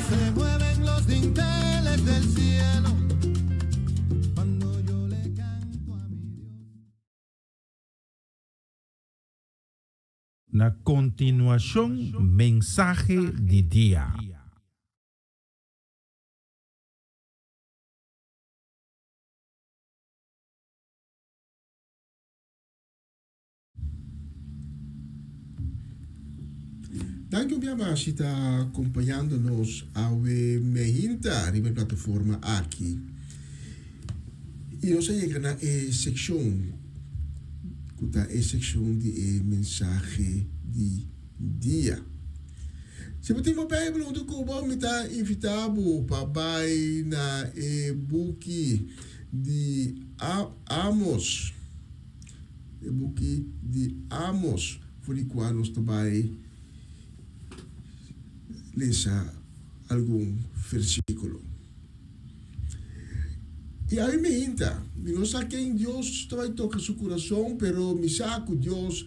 Se mueven los dinteles del cielo cuando yo le canto a mi Dios. Na kontinuashon mensahe di dia. Danki un bia mas si ta acompañando nos awe mehinta riba e plataforma aki. Y nos a yega na e seccion cu ta e seccion di e mensahe di dia. Si bo tin bo Bijbel huntu cu bo, mi ta invita bo pa bay na e buki di Amos. E buki di Amos for di kua nos ta bai lesa algun versíkulo. I ami mi hinta, mi no sa ken Dios ta bai toka su kurason, pero mi sa ku Dios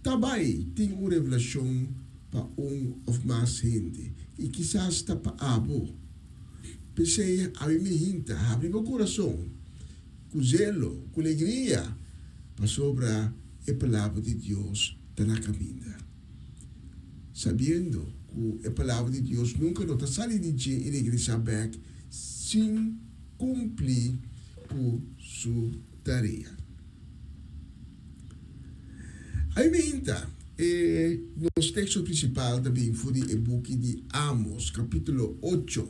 ta bai tin un revelashon pa un òf mas hende, i kisas ta pa abo. P'esei ami mi hinta, habri bo kurason ku zelo, ku legria, pasobra e Palabra di Dios ta na kaminda. Sabiendo ku e Palabra di Dios nunka no ta sali di dje i regresá bèk sin kumpli ku su tarea. Aiminta, e nos teksto prinsipal ta bin for di e buki di Amos, kapítulo ocho,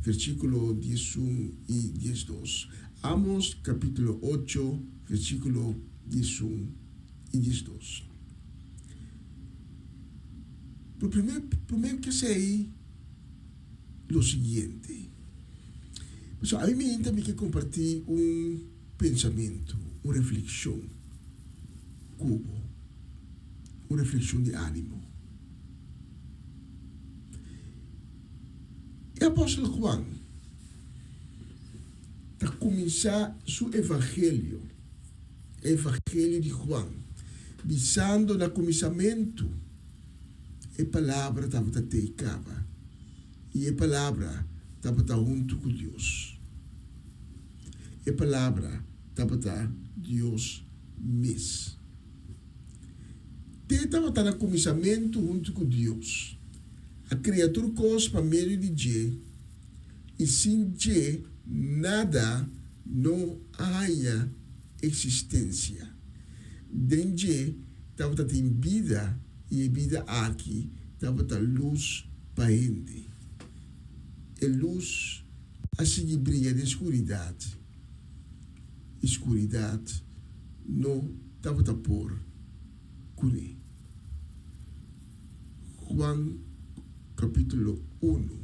versíkulo diesun i diesdos. Amos, kapítulo ocho, versíkulo diesun i diesdos. Pero promé, promé ku esei, lo siguiente. Pasobra aiminta mi ke kompartí un. Pensamentu, un reflekshon ku bo, un reflekshon di ánimo. E apòstel Juan ta kuminsá su evangelio, e evangelio di Juan, bisando na kuminsamentu e Palabra tabata tei kaba, i e Palabra tabata huntu ku Dios. E Palabra tabata Dios mes. Te tabata na kuminsamentu huntu ku Dios. A krea tur kos pa medio di dje, i sin dje nada no a haña eksistensia. Den dje tabata tin bida, i e bida aki tabata lus pa hende. E lus a sigui bria den skuridat, i skuridat no tabata por kuné. Juan kapítulo unu,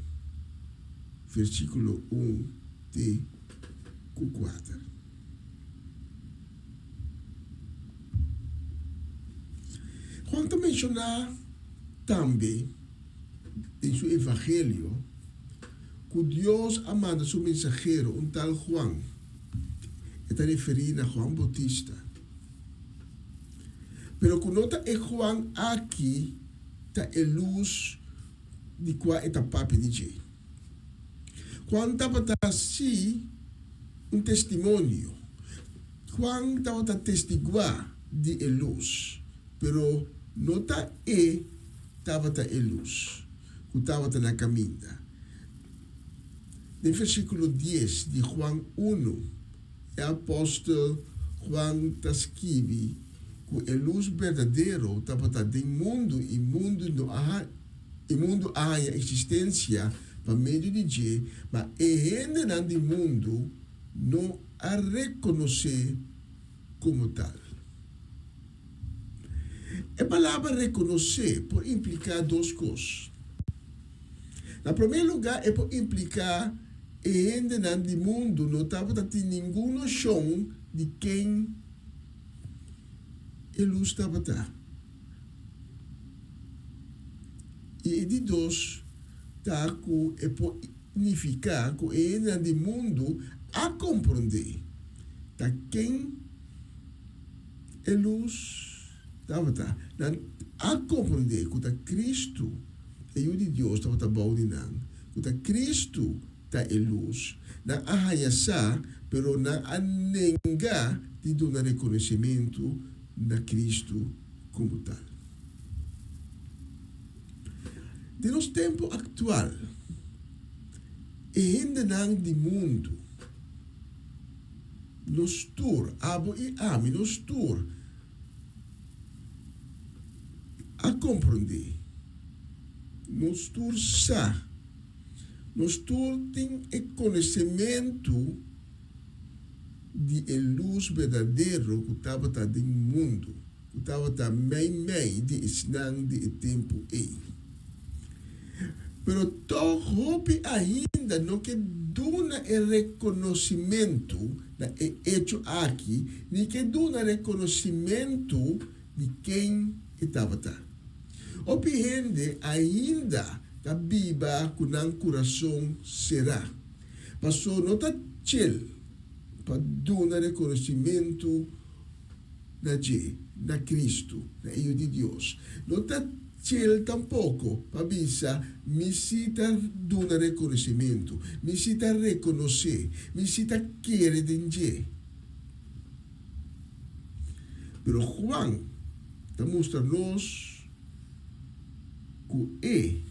versíkulo un te ku kuater. Juan ta menshoná tambe den su Evangelio ku Dios a manda su mensahero, un tal Juan. E ta referí na Juan Boutista. Pero ku no ta e Juan aki ta e lus di kua e ta papia di dje. Juan tabata sí un testimonio. Juan tabata testiguá di e lus, pero no ta e tabata e lus ku tabata na kaminda. Den versíkulo dies di Juan unu, e apòstel Juan ta skibi ku e lus berdadero tabata den mundu i mundu no a i mundu a haña eksistensia pa medio di dje, ma e hendenan di mundu no a rekonosé komo tal. E palabra rekonosé por impliká dos kos. Na promé lugá e por impliká e hendenan di mundu no tabata tin ningun noshon di ken e lus tabata. I e di dos ta ku e por nifiká ku e hendenan di mundu a komprondé ta ken E lus tabata. Nan a komprendé ku ta Kristu, e Yu di Dios, tabata bou di nan, ku ta Kristu ta e lus. Nan a haña sa, pero nan a nenga di duna rekonosementu na Kristu komo tal. Den nos tempu aktual, e hendenan di mundu, Nos tur, abo i ami, nos tur a komprondé, nos tur sa, nos tur tin e konosementu di e lus berdadero ku tabata den mundu, ku tabata meimei di esnan di e tempu ei. Pero tòg hopi ainda no ke duna e rekonosimentu na e echo aki ni ke duna rekonosimentu di ken e tabata. Hopi hende ainda ta biba ku nan kurason será. Paso no ta chel pa duna rekonosimentu na dje, na Kristu, na e Yu di Dios. No ta chel tampoko pa bisa, Mi si ta duna rekonosimentu, mi si ta rekonosé, mi si ta kere den dje. Pero Juan ta mustra nos ku e,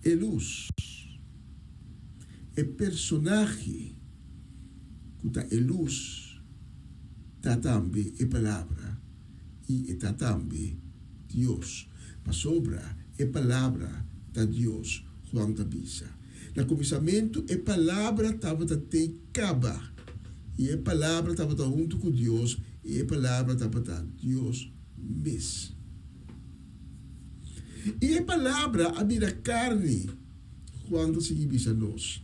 e lus, e personahe ku ta e lus, ta tambe e Palabra i e ta tambe Dios, pasobra e Palabra ta Dios, Juan ta bisa. Na kuminsamentu e Palabra tabata tei kaba, i e Palabra tabata huntu ku Dios, i e Palabra tabata Dios mes. I e Palabra a bira karni, Juan ta sigui bisa nos.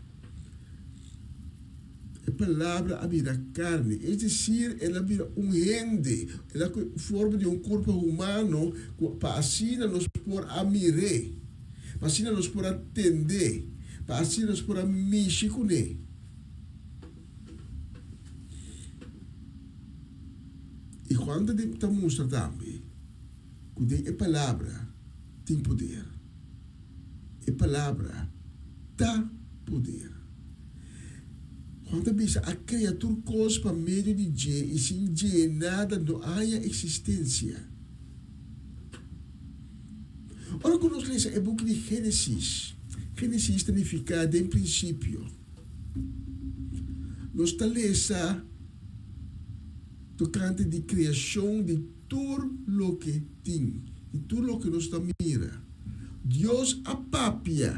E Palabra a bira karni, es desir, el a bira un hende, el a kohe forma di un kurpo humano ku pa asina nos por a mir'é, pa asina nos por a tend'é, pa asina nos por a mishi kuné. I Juan ta ta mustra tambe ku den e Palabra tin poder. E Palabra ta poder. Juan ta bisa, A krea tur kos pa medio di dje, i sin dje nada no haña eksistensia. Ora ku nos lesa e buki di Génesis, Génesis ta nifiká den prinsipio. Nos ta lesa tokante di kreashon di tur loke tin, di tur loke nos ta mira. Dios a papia.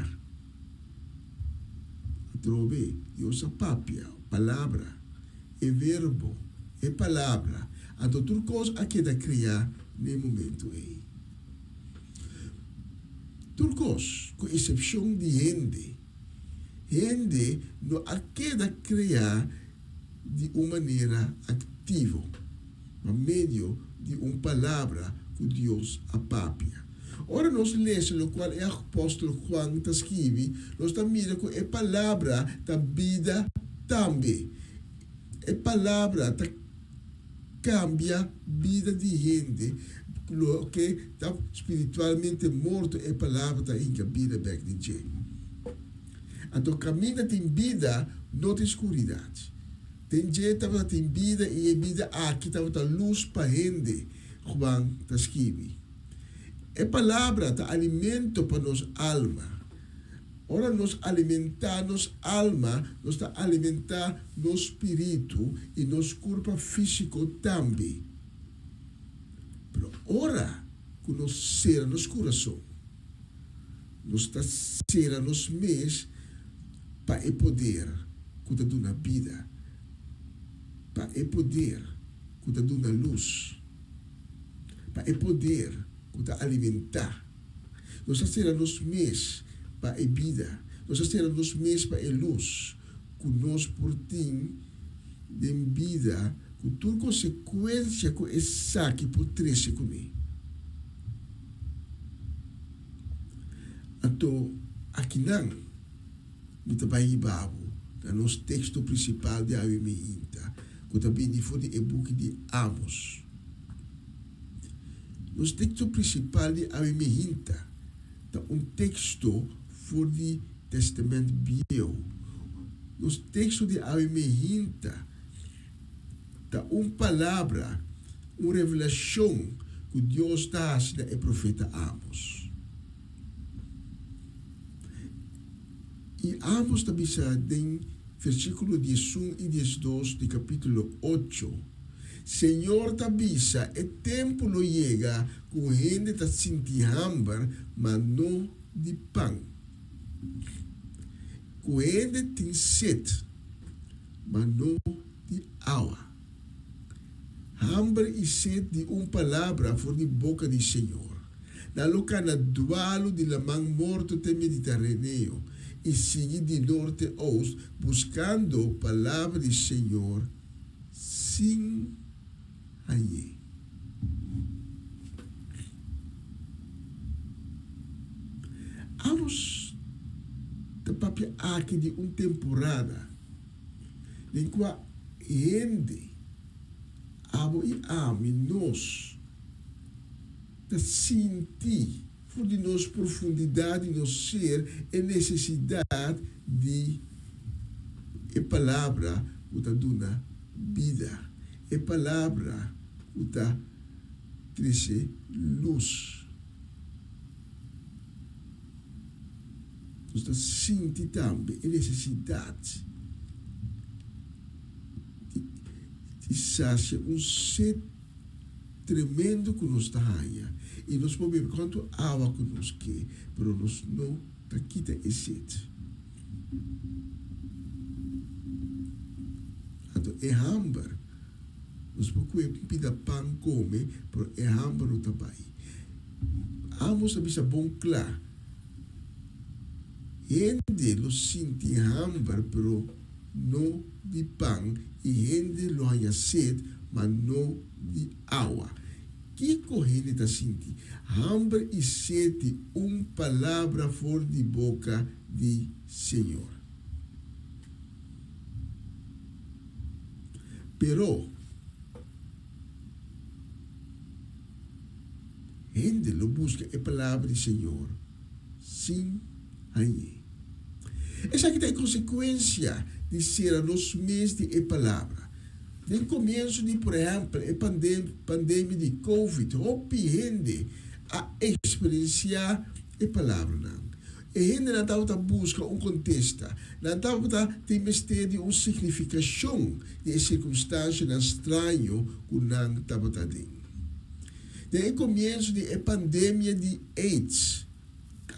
Atrobe, Dios a papia, palabra, e Verbo, e Palabra. Anto tur kos a keda kreá n'e momentu ei. Tur kos, ku esepshon di hende. Hende no a keda kreá di un manera aktivo, pa medio di un palabra ku Dios a papia. Ora nos lesa lokual e apòstel Juan ta skibi, nos ta mira ku e palabra ta bida tambe. E palabra ta kambia bida di hende, loke ta spiritualmente morto e palabra ta hinka bida bèk den dje. Anto kaminda tin bida, no tin skuridat. Den dje tabata tin bida i e bida aki tabata lus pa hende, Juan ta skibi. E palabra ta alimento pa nos alma. Ora nos alimentá nos alma, nos ta alimentá nos spiritu i nos kurpa físiko tambe. Pero ora ku nos sera nos kurason, nos ta sera nos mes pa e poder ku ta duna bida, pa e poder ku ta duna lus, pa e poder ku ta alimentá. Nos ta sera nos mes pa e bida, nos ta sera nos mes pa e lus ku nos por tin den bida ku tur konsekuensia ku esaki por trese kuné. Anto akinan mi ta bai hiba bo na nos teksto prinsipal di awe meinta ku ta bini for di e buki di Amos. Nos teksto prinsipal di awe mehinta ta un teksto for di Testament Bieu. Nos teksto di awe mehinta ta un palabra, un revelashon ku Dios ta hasi na e profeta Amos. I Amos ta bisa den versíkulo diesun i diesdos di kapítulo ocho, Señor ta bisa, E tempu lo yega ku hende ta sinti hamber, ma no di pan. Ku hende tin set, ma no di awa. Hamber i set di un palabra for di boka di Señor. Nan lo kana dualu di Laman Morto te Mediteraneo i sigui di norte oost buskando palabra di Señor sin hañ'é. Ta papia aki di un temporada den kua hende, abo i ami, nos, ta sinti for di nos profundidat di nos ser e nesesidat di e Palabra ku ta duna bida, e Palabra ku ta trese lus. Nos ta sinti tambe e nesesidat di sasia un set tremendo ku nos ta haña i nos por bebe kuantu awa ku nos ke, pero nos no ta kita e set. Anto e hamber, nos por kue un pida pan kome, pero e hamber no ta bai. Amos a bisa bon kla, Hende lo sinti hamber, pero no di pan, i hende lo haña sed, ma no di awa. Kiko hende ta sinti? Hamber i sed di un palabra for di boka di Señor. Pero. Hende lo buska e palabra di Señor sin hañ'é. Esaki ta e konsekuensia di sera nos mes di e palabra. Den komienso di, por ehèmpel, e pandemia di Covid, hopi hende a eksperensiá e palabranan. E hendenan tabata buska un kontesta. Nan tabata tin mester di un signifikashon di e sirkunstanshanan straño ku nan tabata den. Den e komienso di e pandemia di aids,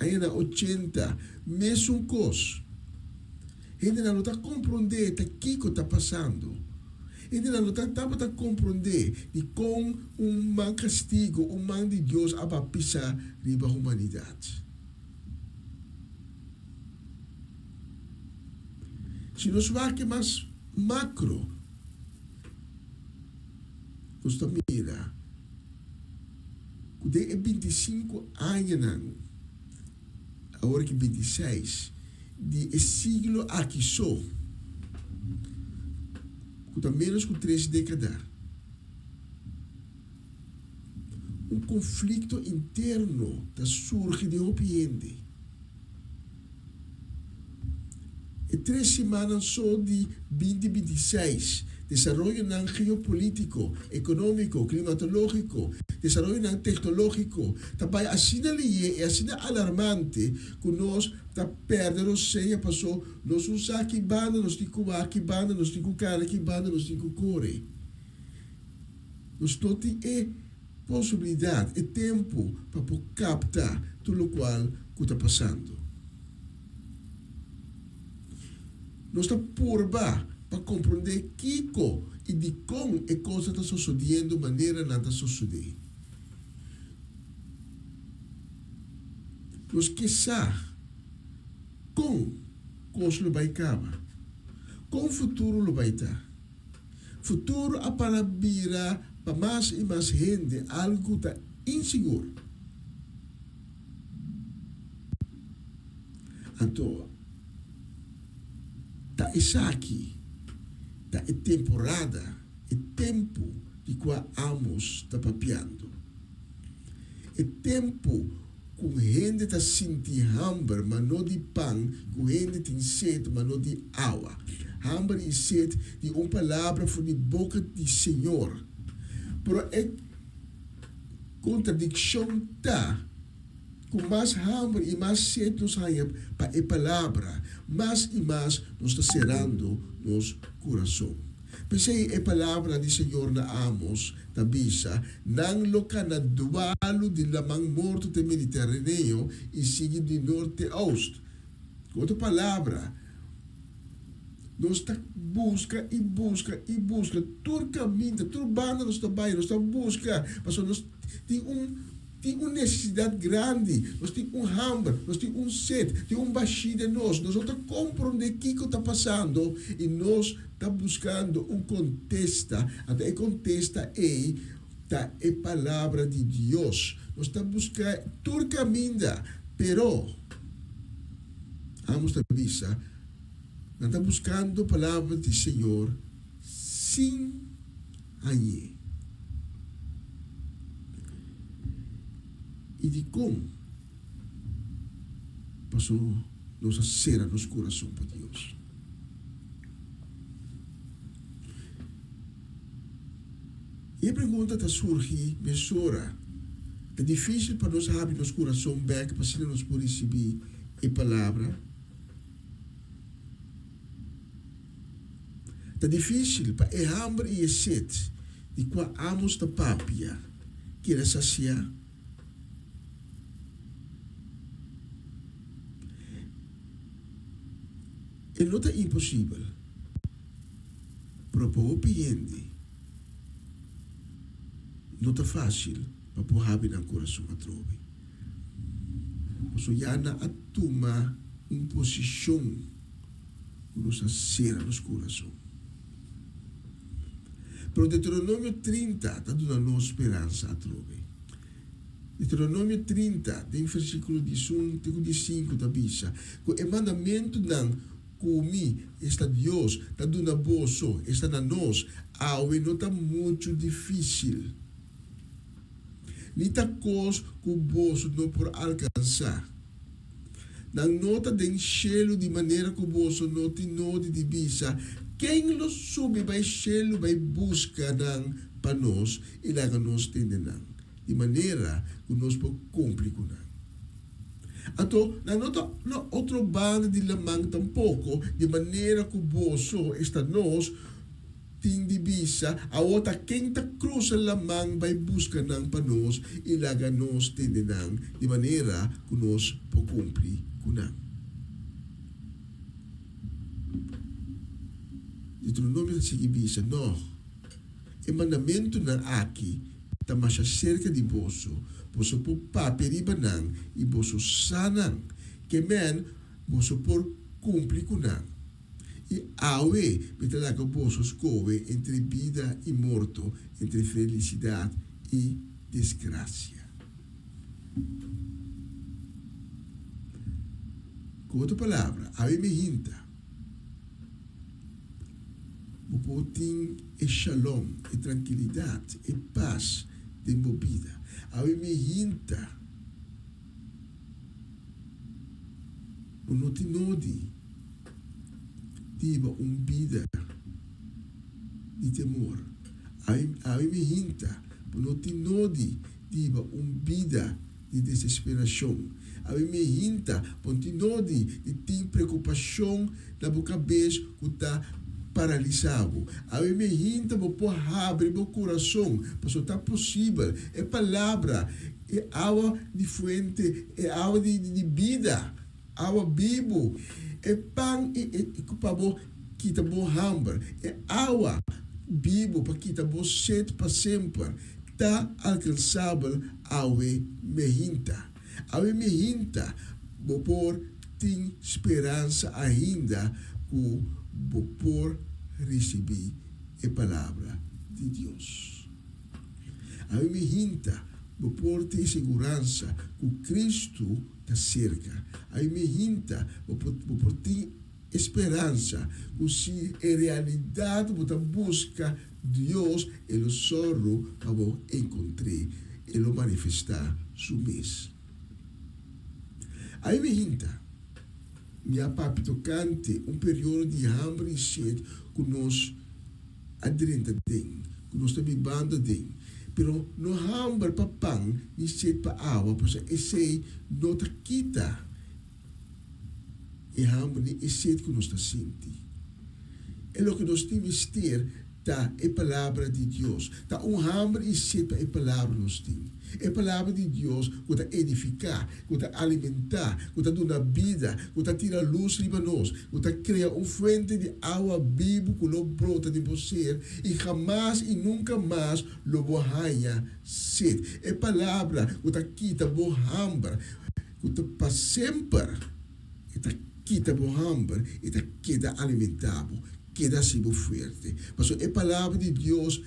añanan ochenta, mesun kos. Hendenan no ta komprondé ta kiko ta pasando. Hendenan no ta tabata komprondé dikon un man kastigu, un man di Dios a bapisa riba humanidat. Si nos wak e mas makro, nos ta mira ku den e bintisinku añanan, awor ki bintiseis, di e siglo aki so, ku ta ménos ku tres dékada, Un konflikto interno ta surgi den hopi hende. E tres simannan so di binti 26, desaroyonan geopolítiko, ekonómiko, klimatológiko, desaroyonan teknológiko ta bai asina lihé i asina alarmante ku nos ta pèrdè rosea paso nos un sa ki banda nos tin ku wak, ki banda nos tin ku kana, ki banda nos tin ku kore. Nos no tin e posibilidat, e tempu pa por kapta tur lokual ku ta pasando. Nos ta purba pa komprondé kiko i dikon e kosnan ta sosodiendo manera nan ta sosodé. Nos ke sa kon kos lo bai kaba, kon futuro lo bai ta. Futuro a para bira pa mas i mas hende algu ku ta insigur. Anto, ta esaki ta e temporada, e tempu di kua Amos ta papiando. E tempu ku hende ta sinti hamber ma no di pan, ku hende tin set ma no di awa. Hamber i set di un palabra for di boka di Señor. Pero e kontradikshon ta ku mas hamber i mas set nos haña pa e palabra, mas i mas nos ta serando nos kurason. P'esei e palabra di Señor na Amos ta bisa, Nan lo kana dualu di Laman Morto te Mediteraneo i sigui di nort te oost. Ku otro palabra, nos ta buska i buska i buska tur kaminda, tur banda nos ta bai, nos ta buska pasobra nos tin un tin un nesesidat grandi, nos tin un hamber, nos tin un set, tin un bashí den nos, nos no ta komprondé kiko ta pasando i nos ta buskando un kontesta, anto e kontesta ei ta e Palabra di Dios. Nos ta buska tur kaminda, pero. Amos ta bisa, Nan ta buskando palabra di Señor sin hañ'é. I dikon? Pasobra nos a sera nos kurason pa Dios. I e pregunta ta surgi mesora, Ta difísil pa nos habri nos kurason bèk pa asina nos por risibí e Palabra? Ta difísil pa e hamber i e set di kua Amos ta papia keda sasiá? E no ta imposibel, pero pa hopi hende no ta fásil pa por habri nan kurason atrobe. Pasobra ya nan a tuma un posishon ku nos a sera nos kurason. Pero Deuteronomio 30 ta duna nos speransa atrobe. Deuteronomio 30, den versíkulo diesun te ku diesinku ta bisa ku e mandamentunan ku mi, esta Dios, ta duna boso, esta na nos, awe no ta muchu difísil, ni ta kos ku boso no por alkansá. Nan no ta den shelu di manera ku boso no tin nodi di bisa, Ken lo subi bai shelu bai buska nan pa nos i laga nos tende nan, di manera ku nos por kumpli ku nan? Anto nan no ta na otro banda di laman tampoko, di manera ku boso, esta nos, Tin di bisa, Awor ta ken ta krusa laman bai buska nan pa nos i laga nos tende nan di manera ku nos por kumpli ku nan? Deuteronomio ta sigui bisa, Nò, e mandamentunan aki ta masha serka di boso, boso por papia riba nan i boso sa nan, ke men boso por kumpli ku nan. I awe mi ta laga boso skohe entre bida i morto, entre felisidat i desgrasia. Ku otro palabra, awe mi hinta, bo por tin e shalom, e trankilidat, e pas den bo bida. Awe mi hinta, Bo no tin nodi di hiba un bida di temor. Awe mi hinta, bo no tin nodi di hiba un bida di desesperashon. Awe mi hinta, bo no tin nodi di tin preokupashon na bo kabes ku ta paralisá bo. Awe mi hinta, bo por habri bo kurason, pasobra ta posibel. E palabra E awa di fuente, e awa di di bida, awa bibu, e pan i e ku pa bo kita bo hamber, e awa bibu pa kita bo set pa semper, ta alkansabel awe mehinta. Awe mehinta bo por tin speransa ainda ku bo por risibí e Palabra di Dios. Ami mi hinta, bo por tin siguransa ku Kristu ta serka. Ami mi hinta, bo por bo por tin e speransa ku si en realidat bo ta buska Dios, e lo sòru pa bo enkontr'é, e lo manifestá su mes. Ami mi hinta, mi a papia tokante un periodo di hamber i set ku nos a drenta den, ku nos ta bibando aden. Pero no hamber pa pan ni set pa awa, pasobra esei no ta kita e hamber ni e set ku nos ta sinti. E loke nos tin mester ta e Palabra di Dios. Ta un hamber i set pa e Palabra nos tin. E Palabra di Dios ku ta edifiká, ku ta alimentá, ku ta duna bida, ku ta tira lus riba nos, ku ta krea un fuente di awa bibu ku lo brota di bo ser i hamas i nunka mas lo bo haña set. E Palabra ku ta kita bo hamber, ku ta pa semper e ta kita bo hamber i ta keda alimentá bo, keda hasi bo fuerte. Pasobra e Palabra di Dios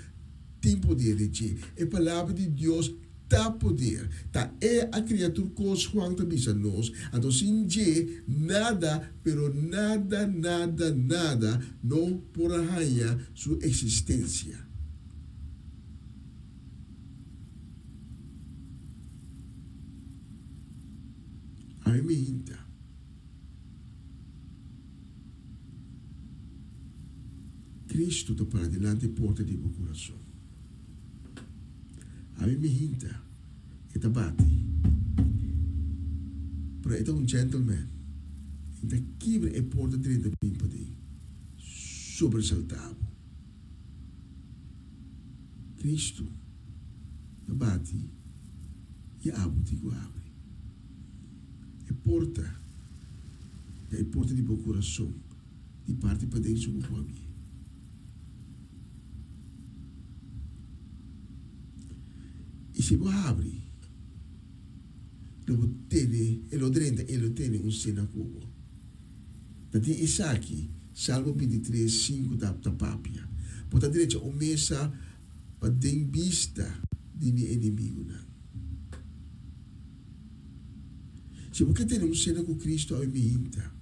tin poder den dje. E Palabra di Dios. ta poder. Ta E a kria tur kos, Juan ta bisa nos, anto sin dje nada, pero nada, nada, nada no por a haña su eksistensia. Ami mi hinta. Cristo ta para dilanti e porta di bo curason. Ami mi hinta, e ta bati. Pero e ta un gentleman. E ta kibra e porta drenta bin paden. Sobresalta bo. Cristo ta bati y abo tin cu abri. E porta ta e porta di bo kurason, di parti paden su bo por habie. I si bo habri, lo bo tene, e lo drenta i e lo tene un sena ku bo. Ta di esaki Salmo bintitres, sinku ta ta papia, Bo ta drecha un mesa pa den bista di mi enemigunan. Si bo ke tene un sena ku Kristu awe miinta,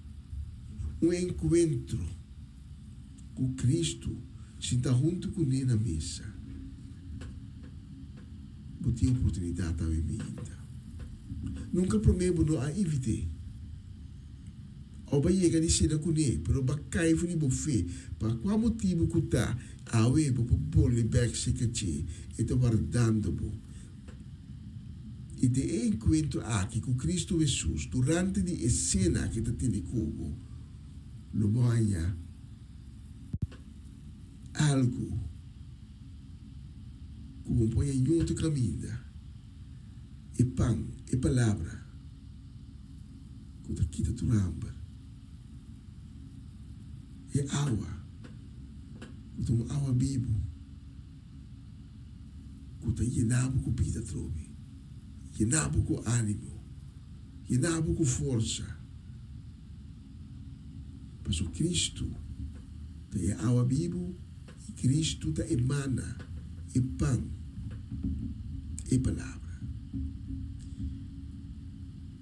un enkuentro ku Kristu, sinta huntu kuné na mesa, bo tin oportunidat awe miinta. Nunka promé bo no a invit'é. Òf bo a yega di sena kuné, pero bo a kai for di bo fe. Pa kua motibu ku ta, awe bo por bolbe bèk serka dje. E ta wardando bo. I den e enkuentro aki ku Kristu Hesus, durante di e sena ku e ta tene ku bo, lo bo haña algu ku bo por haña niun otro kaminda, e pan, e palabra ku ta kita tur hamber, e awa ku ta un awa bibu. Ku ta yena bo ku bida atrobe, yena bo ku ánimo, yena bo ku forsa. Pasobra Kristu ta e awa bibu i Kristu ta e mana, e pan, e Palabra.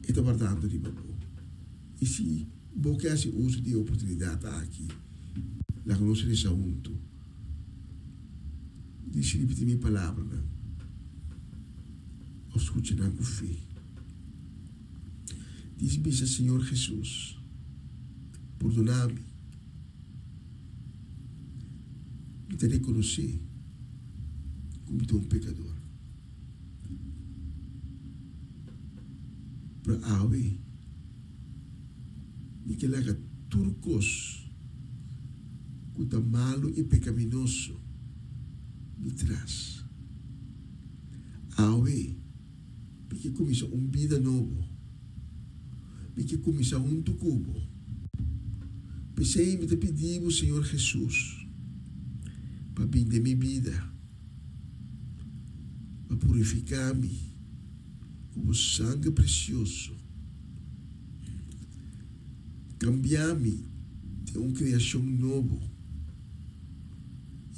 E ta wardando riba bo. I si bo ke hasi uso di e oportunidat aki, laga nos resa huntu. Dici ripiti mi palabranan, of scucha nan cu fe. Dici bisa Señor Jesus, pordona mi. Mi ta reconoce cu mi ta un pecador. Pero awe mi ke laga tur cos. Ku ta malu i pekaminoso mi tras. Awe mi ke kuminsá un bida nobo. Mi ke kuminsá huntu ku bo. P'esei mi ta pidi bo, Señor Hesus, pa bin den mi bida, pa purifiká mi ku bo sanger presioso. Kambia mi den un kreashon nobo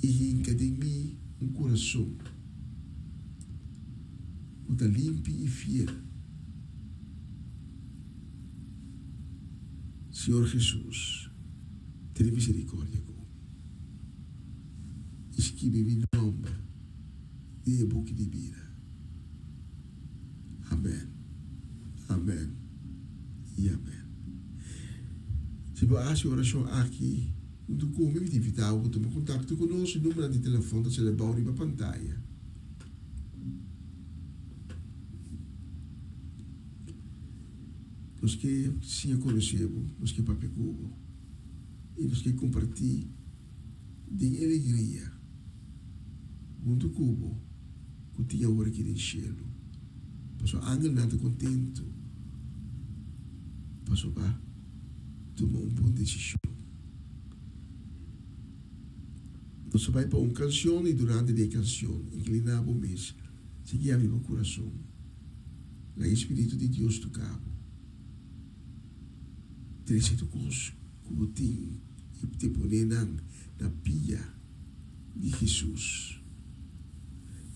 i hinka den mi un kurason ku ta limpi i fiel. Señor Hesus, tene miserikordia ku mi i skibi mi nòmber den e buki di bida. Amen. Amen i amen. Si bo a hasi orashon aki huntu ku mi, mi ta invitá bo pa tuma kontakto ku nos. E numbernan di telefòn ta sali abou riba pantaya. Nos ke siña konosé bo, nos ke papia ku bo i nos ke kompartí den e alegria huntu ku bo. Ku tin awor aki den shelu. Pasobra angelnan ta kontentu pasobra bo tuma un bon desishon. Nos a bai pa un kanshon i durante di e kanshon inkliná bo mes, sigui abri bo kurason, laga e spiritu di Dios toká bo. Trese tur kos ku bo tin i te pone nan na pia di Hesus.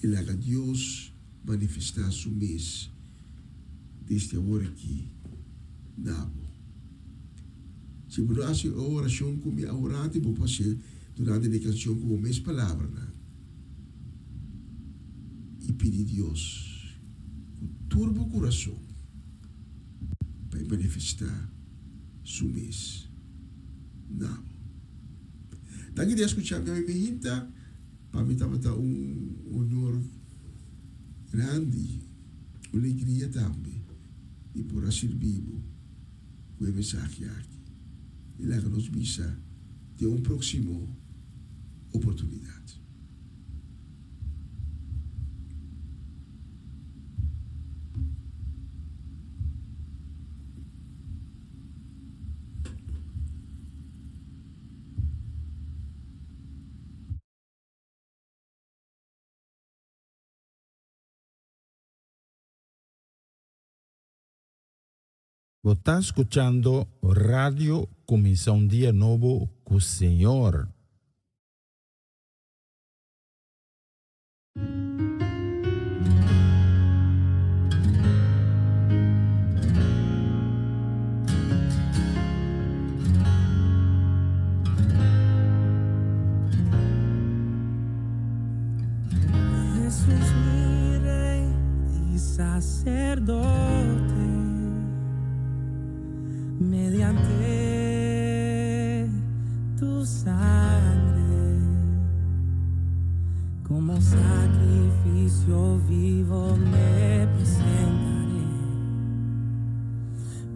I laga Dios. manifestá su mes desde awor aki na bo. Si bo no hasi e orashon ku mi awor bo por hasié durante di e kanshon ku bo mes palabranan i pidi Dios ku tur bo kurason pa e manifestá su mes na bo. Danki di a skuchá mi awe mihinta. Pa mi tabata un honor grandi, un alegria tambe di por a sirbi bo ku e mensahe aki. I laga nos bisa den un próksimo oportunidat. Bo ta skuchando Radio Kuminsá un Dia Nobo ku Señor. Hesus mi Rey y Sacerdote, mediante tu sangre, como sacrificio vivo me presentaré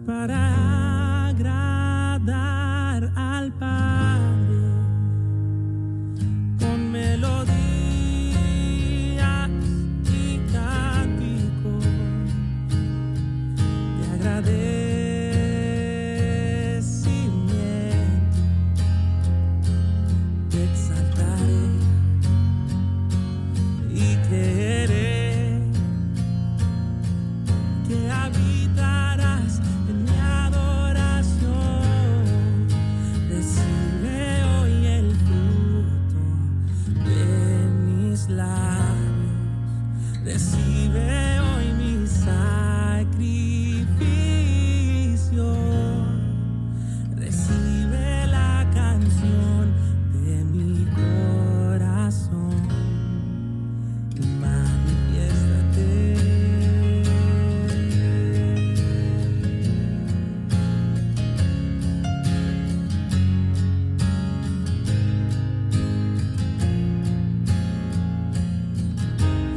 para agradar al Padre con melodías y cánticos de agradecimiento. Te exaltaré y creeré que habitarás en mi adoración. Recibe hoy el fruto de mis labios. Recibe hoy mi sacrificio. Recibe la canción de mi corazón. Manifiéstate.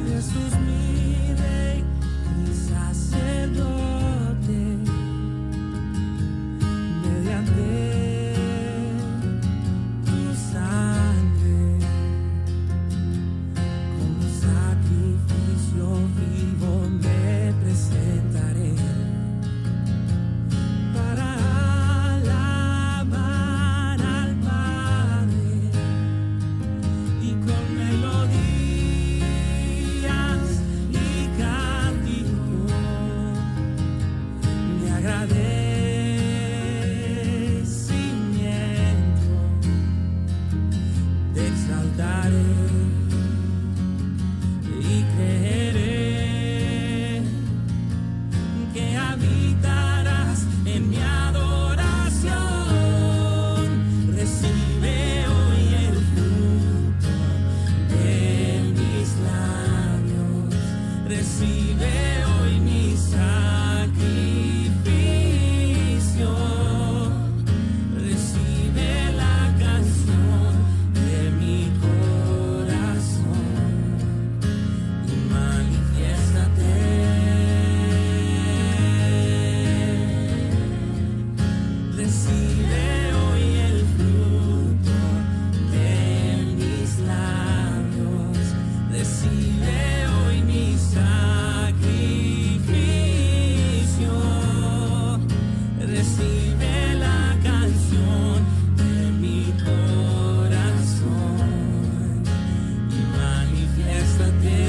Jesús mi Rey y sacerdote, mediante tu sangre, como sacrificio vivo me presentaré para alabar al Padre y con melodías y cánticos de agradecimiento te exaltaré y creeré que habitarás en mi adoración. Recibe hoy el fruto de mis labios. Recibe hoy mi sacrificio. Recibe la canción de mi corazón y manifiéstate. Recibe hoy el fruto de mis labios. Recibe hoy mi sacrificio. Recibe la canción de mi corazón y manifiéstate.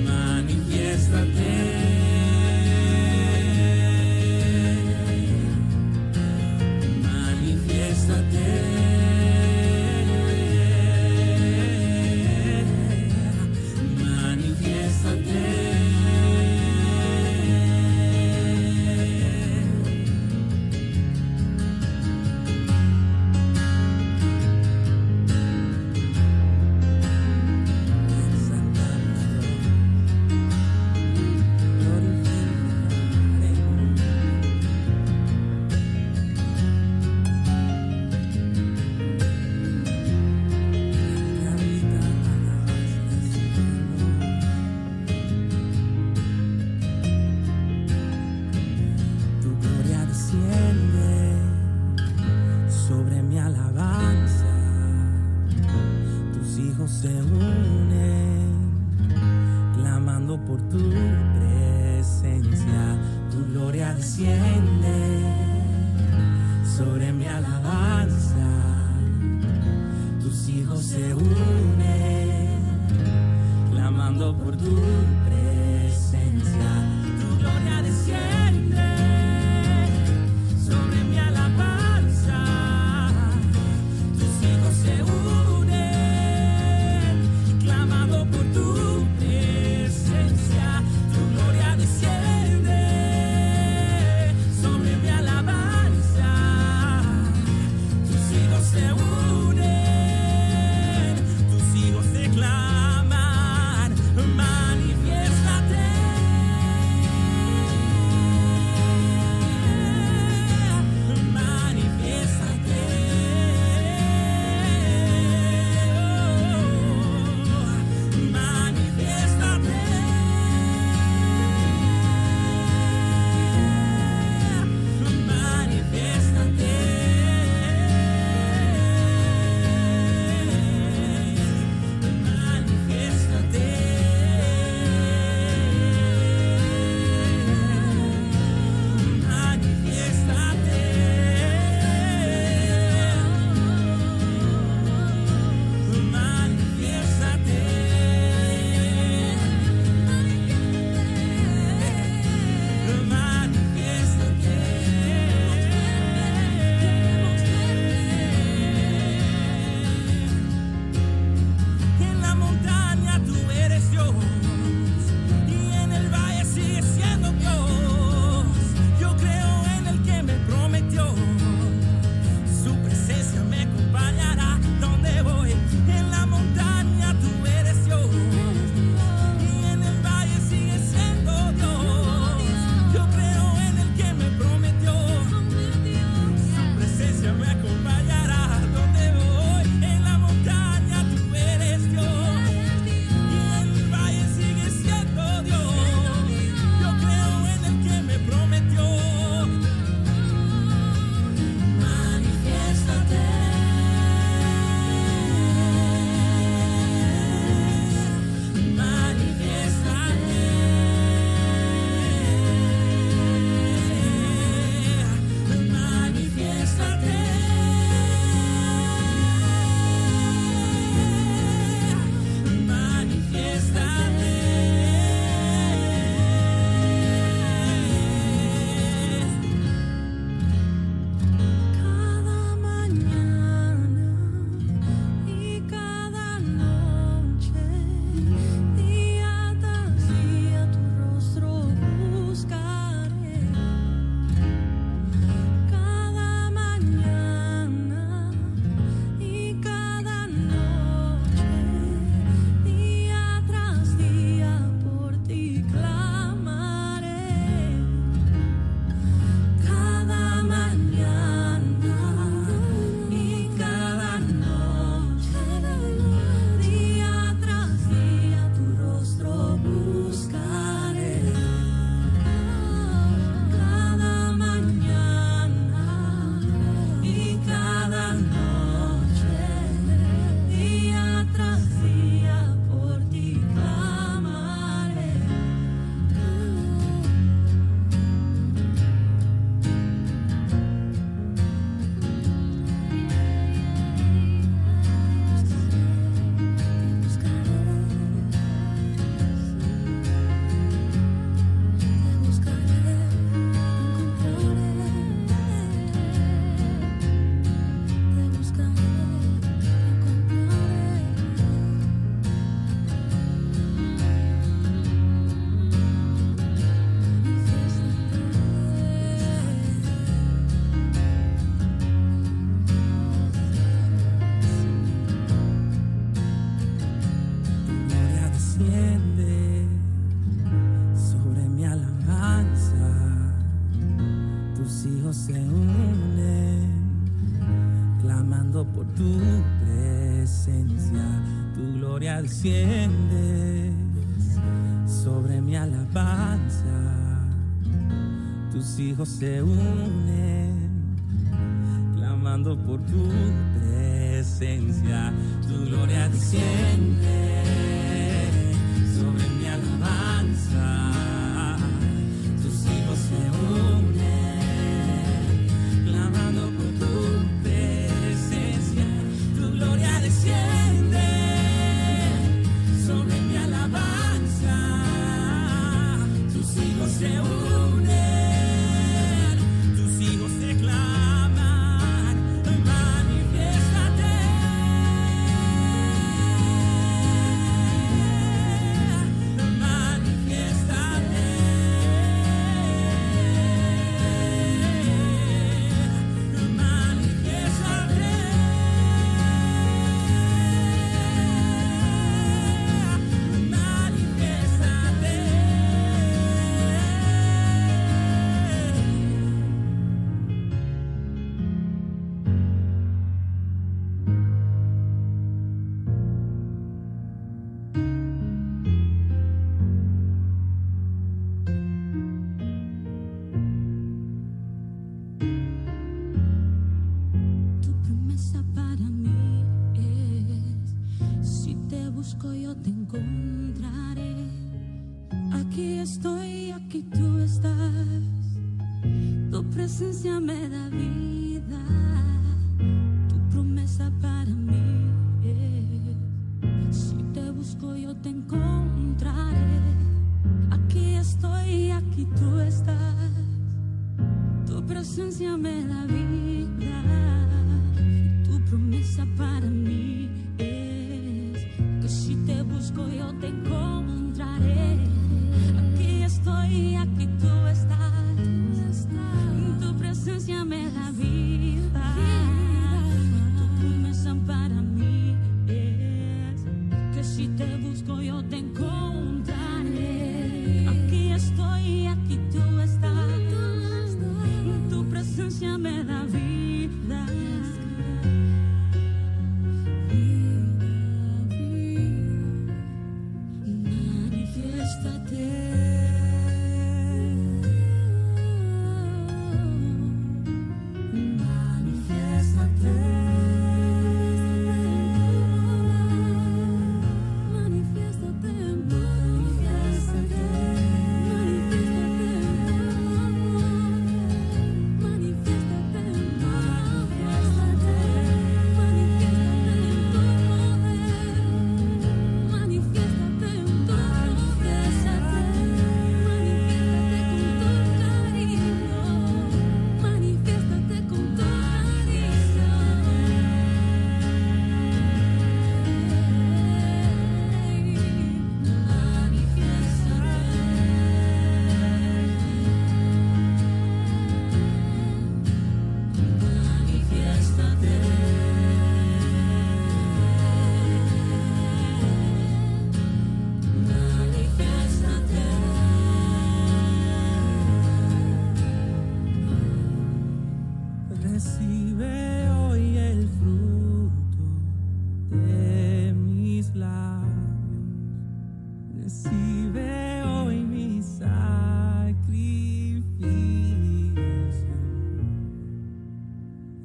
Manifiéstate. se unen, clamando por tu presencia. Tu gloria desciende sobre mi alabanza. Tus hijos se unen, clamando por tu presencia. Tu gloria desciende sobre mi alabanza. Tus hijos se unen, clamando por tu presencia. Tu gloria desciende sobre mi alabanza. Tus hijos se unen, tus hijos te claman, manifiéstate. Manifiéstate. Oh, manifiéstate. Manifiéstate. Manifiéstate. Manifiéstate. Manifiéstate. Manifiéstate. En la montaña tú eres Dios y en el valle sigues siendo Dios. Yo creo en el que me prometió. Su presencia me acompañará donde voy. En la montaña tú eres Dios y en el valle sigues siendo Dios. Yo creo en el que me prometió. Su presencia me acompañará donde voy. En la montaña tú eres Dios y en el valle sigue siendo Dios. Yo creo en el que me prometió. Manifiéstate. Manifiéstate. Manifiéstate. Manifiéstate. Cada mañana y cada noche, día tras día tu rostro buscaré. Cada mañana y cada noche, día tras día por ti clamaré. Cada mañana y cada noche, día tras día tu rostro buscaré. Cada mañana y cada noche, día tras día por ti clamaré. Te buscaré, te encontraré. Te buscaré, te encontraré. Tu gloria desciende sobre mi alabanza. Tus hijos se unen, clamando por tu presencia. Tu gloria desciende sobre mi alabanza. Tus hijos se unen, clamando por tu presencia. presencia, tu gloria desciende sobre mi alabanza. Tus hijos se unen, clamando por tu presencia, tu gloria desciende sobre mi alabanza. Tus hijos se unen, tus hijos te claman, manifiéstate. Manifiéstate. Manifiéstate. Manifiéstate. Tu promesa para mí es, si te busco yo te encontraré. Aquí estoy, aquí tú estás. Tu presencia me da vida. Tu promesa para mí es, si te busco yo te encontraré. Aquí estoy, aquí tú estás. Tu presencia me da vida. Y tu promesa para mí es que si te busco yo te encontraré. Aquí estoy, aquí tú estás. Tu presencia me da vida. Y tu promesa para mí es que si te busco yo te encontraré. Aquí estoy, aquí tú estás. Tu presencia me da vida. Vida, vida. Manifiéstate. Manifiéstate. Manifiéstate, manifiéstate, manifiéstate en tu amor. Manifiéstate, manifiéstate, manifiéstate en tu poder. Manifiéstate en tu manifiéstate, manifiéstate con tu cariño. Manifiéstate con tu cariño. Manifiéstate. Manifiéstate. Manifiéstate. Recibe hoy el fruto de mis labios. Recibe hoy mi sacrificio.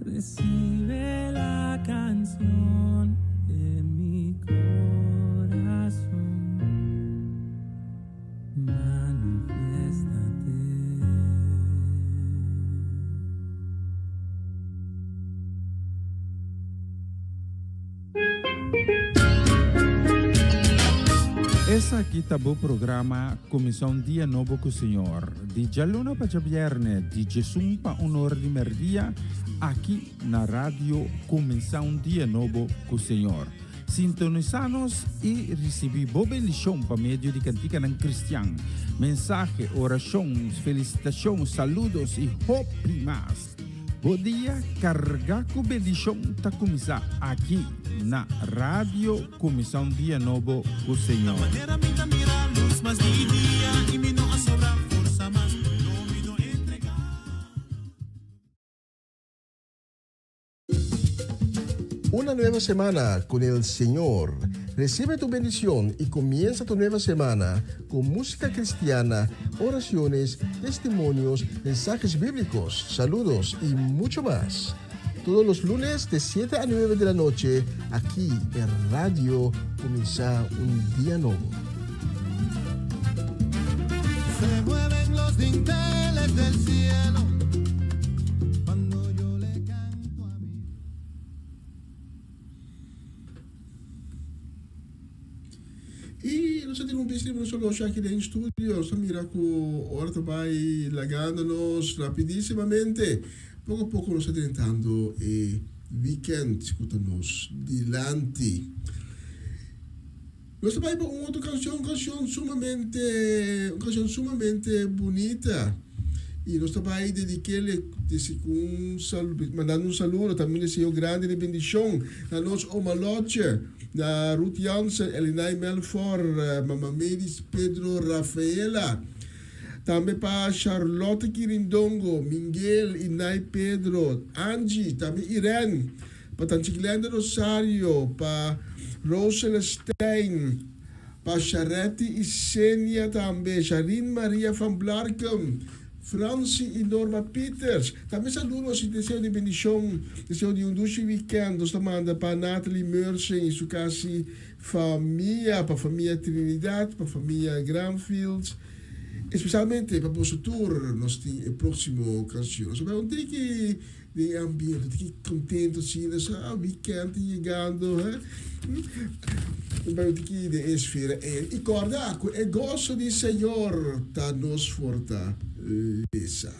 Recibe la canción de mi corazón. Manifiéstate. Esaki ta bo programa Kuminsá un Dia Nobo ku Señor, di djaluna pa djabièrnè, di djesun pa un or di mèrdia, aki na Radio Kuminsá un Dia Nobo ku Señor. Sintonisá nos i risibí bo bendishon pa medio di kantikanan kristian, mensahe, orashon, felisitashon, saludos i hopi mas. Bo dia kargá ku bendishon ta kuminsá aki na Radio Kuminsá un Dia Nobo ku Señor. Manera mi ta mira lus mas di dia i mi no a sobra forsa mas, no mi no entregá. Una nueva semana con el Señor. Recibe tu bendición y comienza tu nueva semana con música cristiana, oraciones, testimonios, mensajes bíblicos, saludos y mucho más. Todos los lunes de 7 a 9 de la noche aquí en Radio Cuminsa un Dia Nobo. Se mueven los dinteles del cielo cuando yo le canto a mi Y nos a tin un bes riba nos oloshi aki den studio. Nos ta mira cu ora ta bay lagando nos rapidísimamente. Poco a poco nos ta drentando e weekend cu ta nos dilanti. Nos ta bay pa un otro cancion, un cancion sumamente, un cancion sumamente bunita. Y nos ta bay dediquele cu un mandando un saludo, tambe un deseo grandi di bendicion na nos oma Lotje. Na Ruth Jansen, Elinay Melfor, Mama Medis Pedro Rafaela. Tambe pa Charlotte Kirindongo, Mingel y Nay Pedro, Angie, tambe Irene, pa Tanchi Glenda Rosario, pa Rose Celestijn, pa Sharetti y Senia tambe, Sharine Maria van Blarkum, Francie y Norma Pieters. Tambe saludos y deseo di bendicion, deseo di un dushi weekend nos ta manda pa Nathalie Meursing y su casi famia, pa famia Trinidad, pa famia Granfields, especialmente pa boso tur nos tin e proximo cancion. Nos ta bay un tiki Den e ambiente ta ki contento asina sa weekend ta yegando he. Nos bai un tiki den e esfera ei. I corda cu e goso di Señor ta nos fortalesa.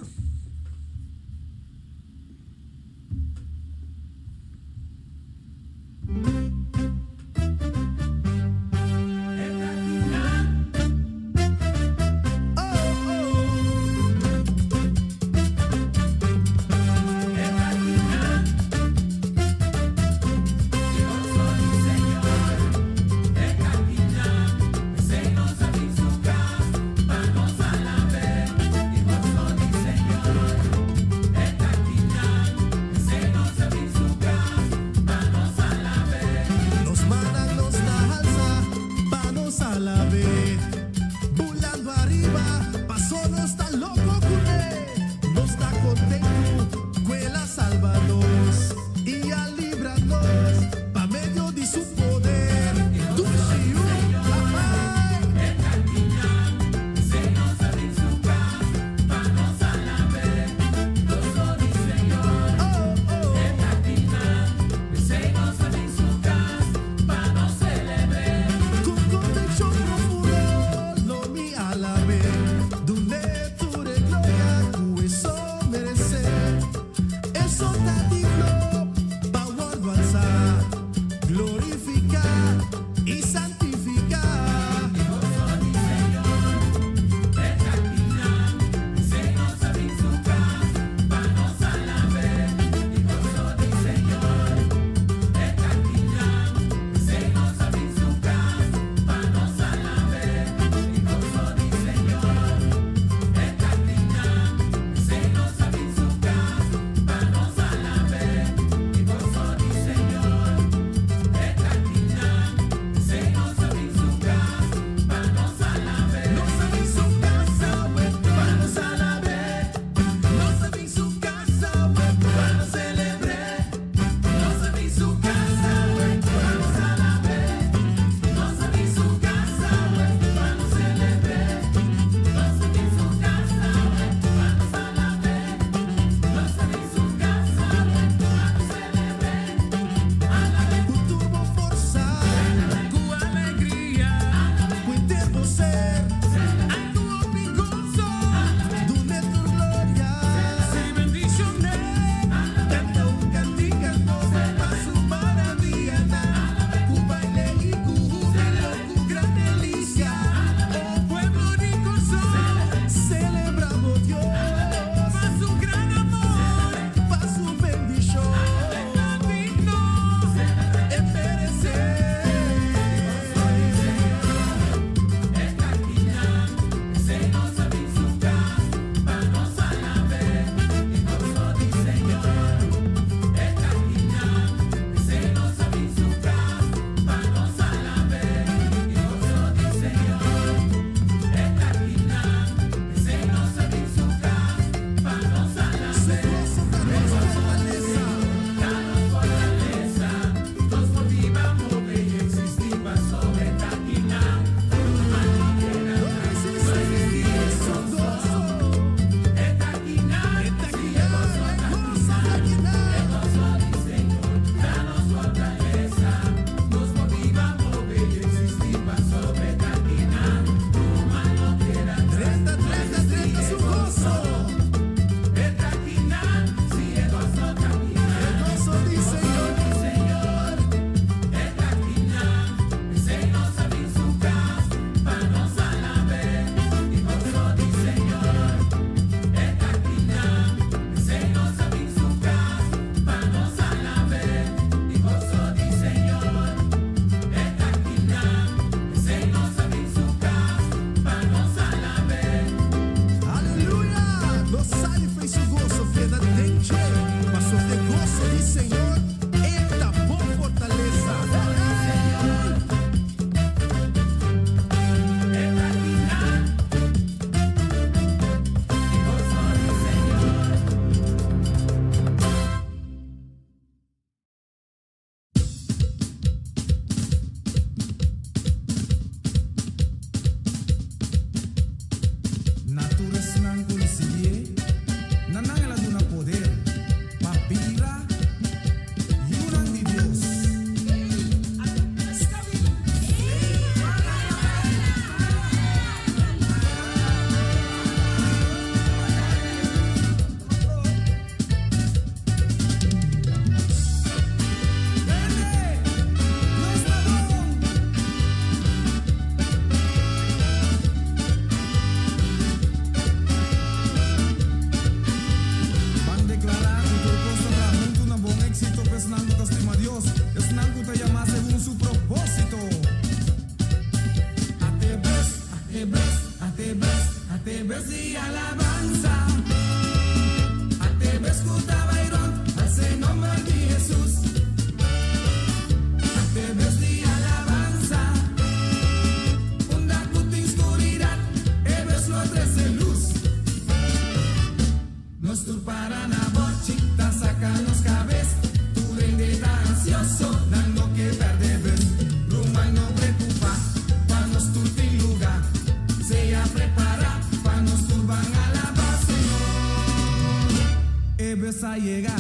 a yega.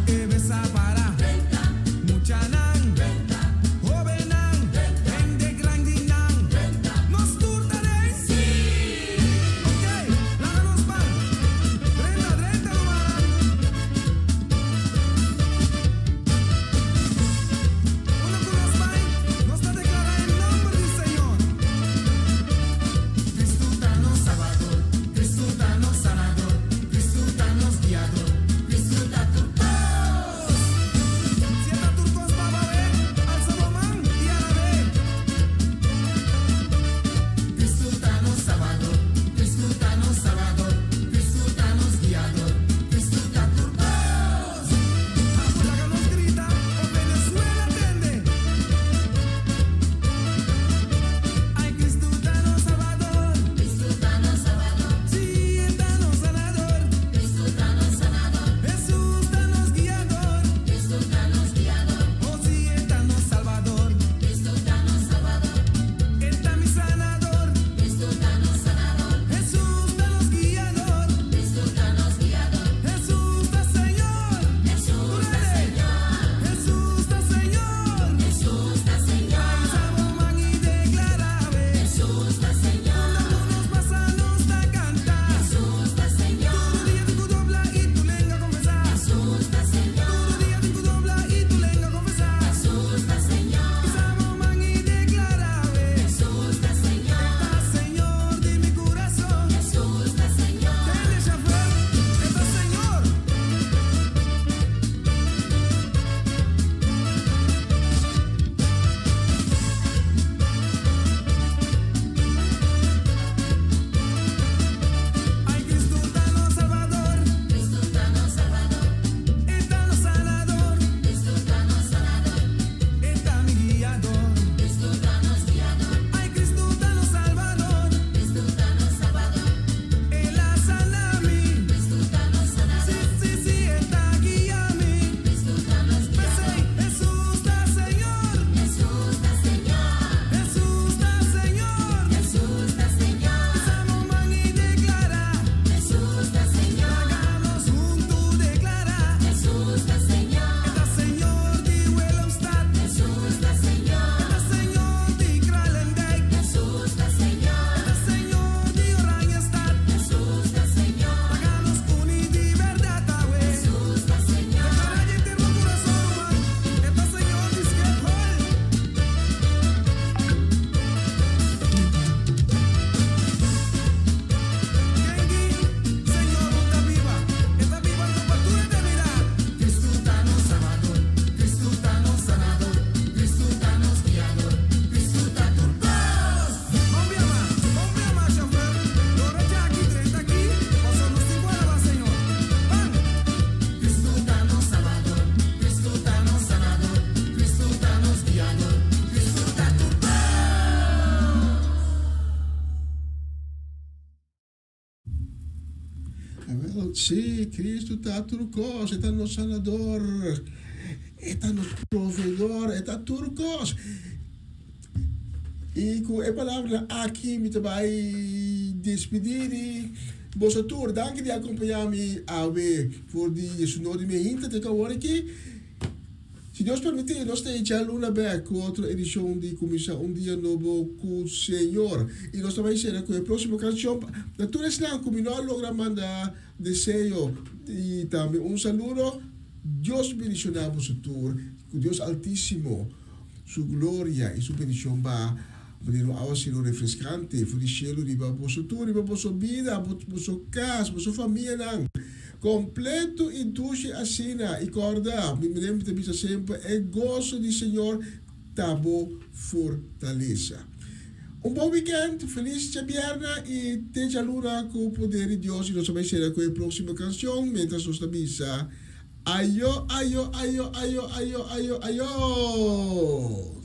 E bes a para. Muchanan. Hobennan. Hende grandinan. Nos tur ta den? Ok, laga nos ban. Drenta, drenta rumannan. Unda ku nos bai, nos ta deklará e nòmber di Señor. Kristu ta nos Salbador, Kristu ta nos Sanador, Kristu ta nos Guiador, Kristu ta tur kos. Si e ta tur kos pa bo, alsa bo man i alab'é. Kristu ta nos Salbador, Kristu ta nos Sanador, Kristu ta nos Guiador, Kristu ta tur kos. Awo laga nos grita pa Venezuela tende. Ay, Kristu ta nos Salbador. Kristu ta nos Salbador. Si, E ta nos Sanador. Kristu ta nos Sanador. Hesus ta nos Guiador. Kristu ta nos Guiador. Oh, si, E ta nos Salbador. Kristu ta nos Salbador. E ta mi Sanador. Kristu ta nos Sanador. Hesus ta nos Guiador. Kristu ta nos Guiador. Hesus ta Señor. Hesus ta Señor. Hesus ta Señor. Hesus ta Señor. Alsa bo man i deklará. Hesus ta Señor. Unda ku nos pasa nos ta kanta. Hesus ta Señor. Tur rudia tin ku dobla i tur lenga konfesá. Hesus ta Señor. Tur rudia tin ku dobla i tur lenga konfesá. Hesus ta Señor. Hisa bo man i deklará. Hesus ta Señor. Ta Señor di mi kurason. Hesus ta Señor. Tende chauffeur, e ta Señor. Ay, Kristu ta nos Salbador. Kristu ta nos Salbador. E ta nos Sanador. Kristu ta nos Sanador. E ta mi Guiador. Kristu ta nos Guiador. Ay, Kristu ta nos Salbador. Kristu ta nos Salbador. El a sana mi. Kristu ta nos Sanador. Si, si, si, E ta guia mi. Kristu ta nos P'esei, Guiador. Hesus ta Señor. Hesus ta Señor. Hesus ta Señor. Hesus ta Señor. Hisa bo man i deklará. Hesus ta Señor. Laga nos huntu deklará. Hesus ta Señor. E ta Señor di Willemstad. Hesus ta Señor. E ta Señor di Kralendijk. Hesus ta Señor. E ta Señor di Oranjestad. Hesus ta Señor. Laga nos uni di berdat awe. Hesus ta Señor. Deklará den bo kurason, man. E ta Señor di Schiphol. Ken di, Señor ta biba. E ta biba pa tur eternidat. Kristu ta nos Salbador. Kristu ta nos Sanador. Kristu ta nos Guiador. Kristu ta tur kos. Ban biaha, ban biaha, chauffeur. Lora aki, drenta aki. Pasa nos tin ku alabá, Señor. Ban! Kristu ta nos Salbador. Kristu ta nos Sanador. Kristu ta nos Guiador. Kristu ta tur kos. Wel, si, Kristu ta tur kos, E ta nos Sanador, E ta nos Proveedor, E ta tur kos. I ku e palabra aki, mi ta bai despedí di boso tur. Danki di akompañá mi awe for di 9 di mainta te awor aki. Si Dios permití, nos ta djaluna bèk ku otro edishon di Kuminsá un Dia Nobo ku Señor. I nos tambe ta sera ku e próksimo kanshon. Na tur esnan ku mi no a logra manda deseo i tambe un saludo. Dios bendishoná boso tur. Ku Dios Altísimo, su gloria i su bendishon baha manera un awasero refreskante for di shelu riba boso tur, riba boso bida, boso kas, boso famianan. Kompleto i dushi asina. I kòrda, mi ta bisa semper, e goso di Señor ta bo fortalesa. Un bon weekend, felis djabièrnè i te djaluna ku poder di Dios. I nos ta bai sera ku e próksimo kanshon, mientras nos ta bisa ayo, ayo, ayo, ayo, ayo, ayo, ayo.